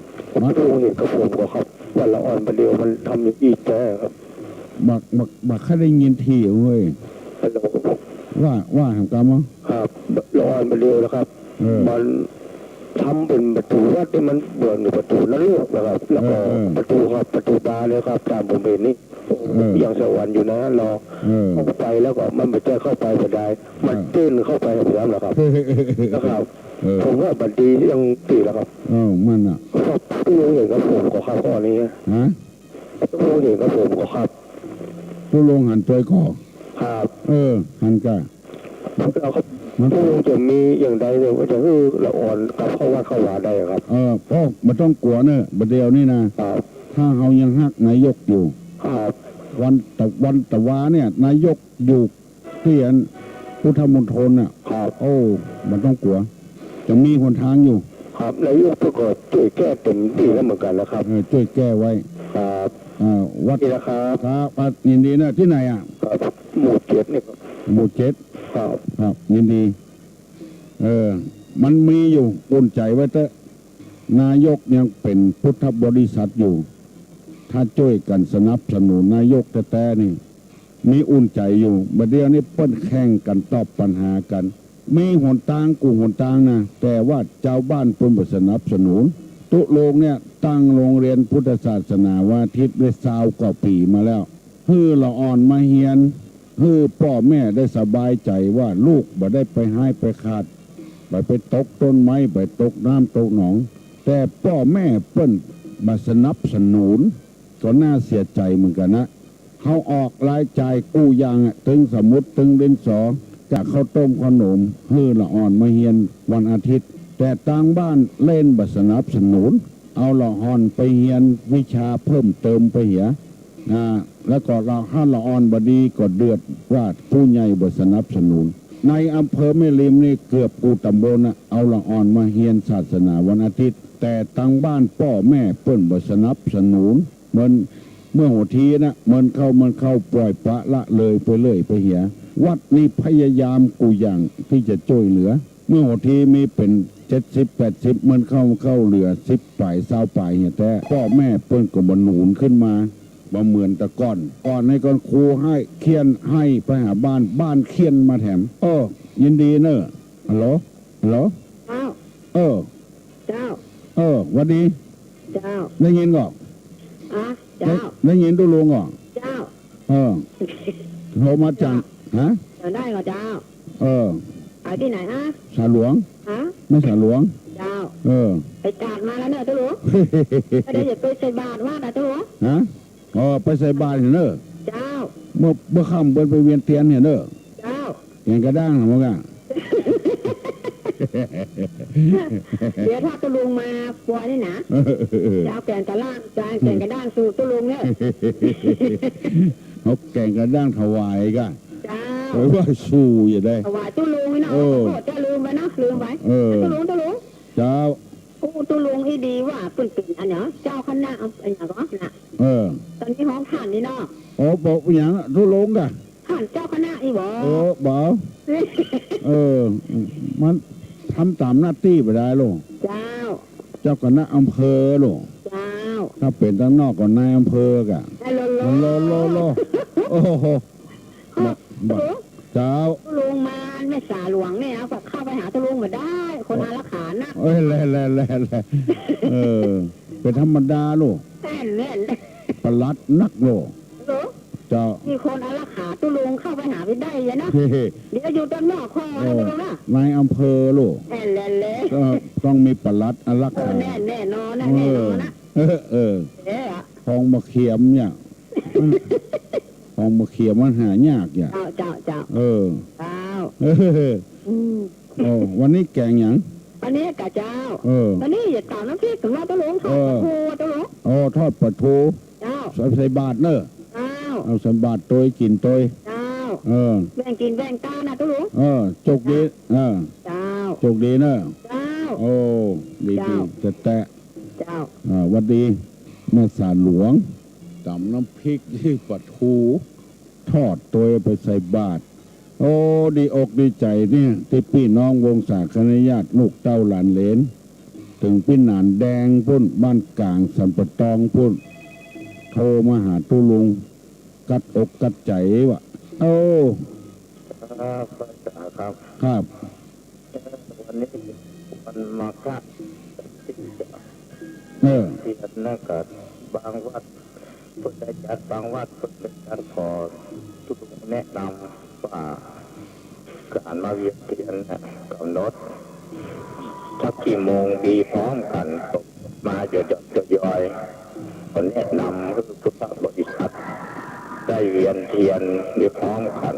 ฮะ ตุ๊ลุงเห็นกับผมก่อครับ ว่าละอ่อนบ่าเดี่ยวมันทำอย่างอี้แต๊ครับ บ่า บ่า บ่าใค่ได้ยินทีเว้ย ฮัลโหล ว่า ว่าแหมกำบ่ ครับ ละอ่อนบ่าเดี่ยวนะครับ เออ มันทำเป๋นประตู๋วัดนี่มันเป๋นประตู๋นรกนะครับ แล้วก็ เออ เออ ประตู๋ครับ ประตู๋บานเนี่ยครับ ต๋ามผมหันนี่ เออ ยังสวรรค์อยู่นะเนาะ เออ เข้าไปแล้วก็มันบ่ใจ้เข้าไปบ่ได้ มัน เออ เต้นเข้าไปครับ นะครับ เออ นะครับ เออ ผมว่าบ่ดีอย่างตี้แล้วครับ เออ มันน่ะ ครับ ตู้ลุงหันกับผมก่อครับ ข้อนี้ ฮะ ตู้ลุงหันกับผมก่อครับ ตู้ลุงหันตวยก่อ ครับ เออ หันก่อ แล้วครับ มัน ตู้ลุงจะมีอย่างใดเนี่ย ว่าจะหื้อละอ่อนกลับเข้าวัดเข้าวาได้ครับ เออ โอ้ บ่ต้องกั๋วเน่อ บ่าเดี่ยวนี่นะ ครับ ถ้าเฮายังฮักนายกอยู่ ครับ วันตะ วันตะวาเนี่ย นายกอยู่ตี้อันพุทธมณฑลน่ะ ครับ โอ้ บ่ต้องกั๋ว จะมีหนตางอยู่ ครับ นายกเปิ้นก็จ้วยแก้เต็มตี้แล้วเหมือนกั๋นนะครับ เออ จ้วยแก้ไว้ ครับ อ่า วัด นี่นะครับ ครับ อ่ะ ยินดีเน่อ ตี้ไหนอ่ะ ครับ หมู่เจ็ดนี่ครับ หมู่เจ็ด ครับ ครับ ยินดี เออ มันมีอยู่ อุ่นใจ๋ไว้เต๊อะ นายกยังเป๋นพุทธบริษัทอยู่ ถ้าจ้วยกั๋นสนับสนุนนายกแต๊ๆ นี่ มีอุ่นใจ๋อยู่ บ่าเดี่ยวนี้เปิ้นแข่งกั๋นตอบปัญหากั๋น มีหนตางกู้หนตางนะ แต่ว่าจาวบ้านเปิ้นบ่สนับสนุน ตุ๊ลุงเนี่ยตั้งโฮงเฮียนพุทธศาสนาวันอาทิตย์ได้ซาวกว่าปี๋มาแล้ว หื้อละอ่อนมาเฮียน หื้อป้อแม่ได้สบายใจ๋ว่าลูกบ่ได้ไปฮ้ายไปขาด ไป ไปตกต้นไม้ ไปตกน้ำตกหนอง แต่ป้อแม่เปิ้นบ่สนับสนุน ก็น่าเสียใจ๋เหมือนกั๋นนะ เฮาออกรายจ่ายกู้อย่างอะ ตึงสมุด ตึงดินสอ กาข้าวต้มข้าวหนม หื้อละอ่อนมาเฮียนวันอาทิตย์ แต่ตางบ้านเล่นบ่สนับสนุน เอาละอ่อนไปเฮียนวิชาเพิ่มเติมไปเหีย อ่า แล้วก็ละ ถ้าละอ่อนบ่ดีก็เดือดว่าผู้ใหญ่บ่สนับสนุน ในอำเภอแม่ริมนี่เกือบกู้ต๋ำบลน่ะ เอาละอ่อนมาเฮียนศาสนาวันอาทิตย์ แต่ตางบ้านป้อแม่เปิ้นบ่สนับสนุน เหมือนเมื่อหัวทีน่ะ เหมือนเข้า เหมือนเข้าป่อยปละละเลยไปเรื่อยไปเหีย วัดนี่พยายามกู้อย่างตี้จะจ้วยเหลือ เมื่อหัวทีมีเป๋นเจ็ดสิบแปดสิบ เหมือนเข้า เข้าเหลือสิบป๋าย ซาวป๋ายเหียแต๊ ป้อแม่เปิ้นก็บ่หนุนขึ้นมา บ่เหมือนแต่ก่อน ก่อนในก่อนครูฮ้ายเฆี่ยนฮ้ายไปหาบ้าน บ้านเฆี่ยนมาแถม เออ ยินดีเน่อ ฮัลโหล ฮัลโหล เจ้า เออ เจ้า เออ หวัดดี เจ้า ได้ยินก่อ อ่ะ ได้ เจ้า ได้ยินตุ๊ลุงก่อ เจ้า เออ โทรมาจาก ฮะ จะได้ก่อเจ้า เออ ไปตี้ไหนฮะ สาหลวง ฮะ แม่สาหลวง เจ้า เออ ไปกราบมาแล้วเน่อตุ๊ลุง ก็เดี๋ยวจะไปใส่บาตรวัดนะตุ๊ลุง ฮะ อ๋อ ไปใส่บาตรเหียเน่อ เจ้า เมื่อ เมื่อค่ำเปิ้นไปเวียนเตียนเหียเน่อ เจ้า แก๋งกระด้างเหรอมึงอะ เดี๋ยวถ้าตุ๊ลุงมาปัวนี่นะ เออ เออ เออ จะเอาแก๋งกระด้าง จะเอาแก๋งกระด้างสู่ตุ๊ลุงเน่อ เอาแก๋งกระด้างถวายก่ะ เจ้า ไปไหว้สู่อย่าได้ ถวายตุ๊ลุงนี่เนาะ เออ ขอโทษ เจ้า ลืมไปเนาะ ลืมไป เออ ตุ๊ลุง ตุ๊ลุง เจ้า อู้ ตุ๊ลุงอี้ดีว่าเปิ้นเป๋นอันเนี้ย เจ้าคณะอันเนี้ยก่อนะ เออ ต๋อนนี้ฮ้องท่านนี่เนาะ อ๋อ บอกอย่างตุ๊ลุงก่ะ ท่านเจ้าคณะอี้บ่ เออ บ่ เออ มันทำต๋ามหน้าตี้บ่ได้ลูก เจ้า เจ้าคณะอำเภอลูก เจ้า ถ้าเป๋นตางนอกก็นายอำเภอก่ะ ฮัลโหล ฮัลโหล ฮัลโหล โอ้โห ฮะ บ่ ตุ๊ลุง เจ้า ตุ๊ลุงมาแม่สาหลวงเนี่ย ก็เข้าไปหาตุ๊ลุงบ่ได้ คนอารักขานะ เอ้ย แล แล แล แล เออ เป๋นธรรมดาลูก แน่น แน่น ปลัดนักลูก ฮัลโหล เจ้า มีคนอารักขาตุ๊ลุงเข้าไปหาบ่ได้เลยนะ เฮ้ เดี๋ยวอยู่ตางนอกคอนะ เออ ตุ๊ลุงนะ นายอำเภอลูก แน่น แน่น แน่น ก็ต้องมีปลัดอารักขา เออ แน่น แน่นอนนะ เออ แน่นอนนะ เออ เออ เออ คลองบ่าเขียมเนี่ย คลองบ่าเขียมมันหายากอย่า เจ้า เจ้า เจ้า เออ เจ้า เออ อืม โอ้ วันนี้แก๋งหยัง วันนี้ก่ะเจ้า เออ วันนี้จะต๋ำน้ำพริก ถึงว่าตุ๊ลุง ทอด เออ ปลาทู ตุ๊ลุง โอ้ ทอดปลาทู เจ้า ใส่ ใส่บาตรเน่อ เจ้า เอาใส่บาตรตวยกิ๋นตวย เจ้า เออ แบ่งกิ๋นแบ่งตานนะตุ๊ลุง เออ โจคดี เจ้า เออ เจ้า โจคดีเน่อ เจ้า โอ้ ดี เจ้า ดี แต๊ๆ เจ้า อ่า หวัดดี แม่สาหลวง ต๋ำน้ำพริก ปลาทู ทอดตวยไปใส่บาตร โอ้ ดีอกดีใจ๋เนี่ย ตี้ปี้น้องวงศาคณาญาติ ลูกเต้าหลานเหลน เถิงปี้หนานแดงปู๊น บ้านก๋างสันป่าตองปู๊น โทรมาหาตุ๊ลุง กัดอกกัดใจ๋ว่ะ โอ้ ครับ พระอาจารย์ครับ ครับ เอ่อ วันนี้วันมาฆะ ที่จะ เออ เวียนเทียนนะ ก็บางวัดเปิ้นได้จัด บางวัดเปิ้นได้จัด ขอตุ๊ลุงแนะนำว่า ก๋านมาเวียนเทียนเนี่ย ก๋ำหนดสักกี่โมงดี พร้อมกั๋น มาหยอดๆ ย่อยๆ ขอแนะนำหื้อพุทธบริษัทได้เวียนเทียนได้พร้อมกั๋น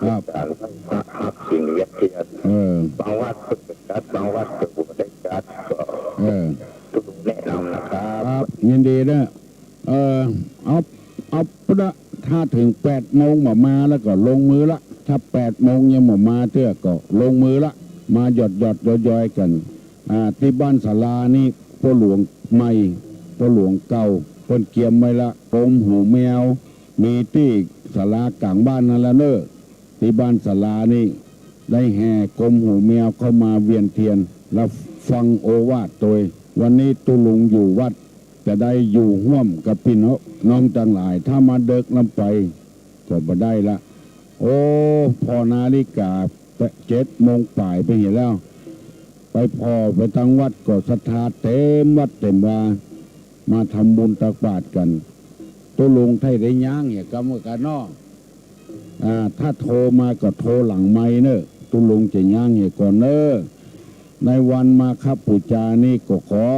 ครับ ก๋านไหว้พระฮับศีลเวียนเทียน เออ บางวัดเปิ้นได้จัด บางวัดเปิ้นบ่ได้จัด ก็ เออ ตุ๊ลุงแนะนำนะครับ ครับ ยินดีเน้อ เออ เอา เอาละ ถ้าเถิงแปดโมงบ่มาแล้วก็ลงมือละ ถ้าแปดโมงยังบ่มาเตื้อก็ลงมือละ มาหยอดๆ ย่อยๆ กั๋น อ่า ตี้บ้านศาลานี่ ป้อหลวงใหม่ ป้อหลวงเก่า เปิ้นเกียมไว้ละ กมหูแมว มีตี้ศาลาก๋างบ้านหั้นละเน้อ ตี้บ้านศาลานี่ ได้แห่กมหูแมวเข้ามาเวียนเทียน และฟังโอวาทตวย วันนี้ตุ๊ลุงอยู่วัด จะได้อยู่ฮ่วมกับปี้น้องตังหลาย ถ้ามาเดิ็กล้ำไปก็บ่ได้ละ โอ้ ผ่อนาฬิกา เจ็ดโมงป๋ายไปเหียแล้ว ไปผ่อไปตังวัดก็ศรัทธาเต๋มวัดเต๋มวา มาทำบุญตักบาตรกั๋น ตุ๊ลุงไถ่ได้ย้างเหียกำกั๋นเนาะ อ่า ถ้าโทรมาก็โทรหลังไมค์เน้อ ตุ๊ลุงจะย้างเหียก่อนเน้อ ในวันมาฆปู๋จานี้ก็ขอ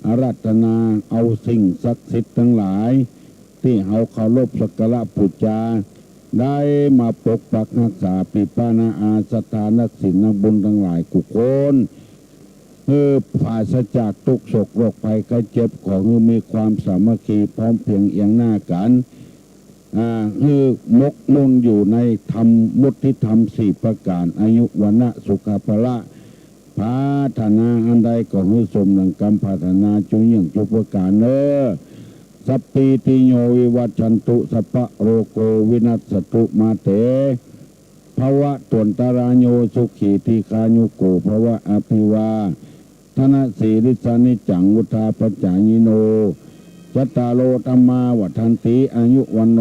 อาราธนาเอาสิ่งศักดิ์สิทธิ์ตังหลาย ตี้เฮาเคารพสักการะปู๋จา ได้มาปกปักฮักษาปี้ป้าน้าอาศรัทธานักศีลนักบุญตังหลายกู้คน หื้อปราศจากตุ๊กข์โศกโรคภัยไข้เจ็บ ขอหื้อมีความสามัคคีพร้อมเพียงเอียงหน้ากั๋น อ่า หื้อหมกมุ่นอยู่ในธรรม วุฒิธรรมสี่ประก๋าน อายุ วรรณะ สุขะ พละ ปรารถนาอันใดก็หื้อสมดังกำปรารถนาจุเยี่ยงจุประก๋านเน้อ สัพพีติโยวิวัชชันตุ สัพพะโรโควินัสสตุ มาเต ภวัตวันตะราโย สุขีทีฆายุโกภวะ อภิวาทะนะสีลิสสะนิจจัง วุฑฒาปะจายิโน จัตตาโรธัมมาวัฑฒันติ อายุวัณโณ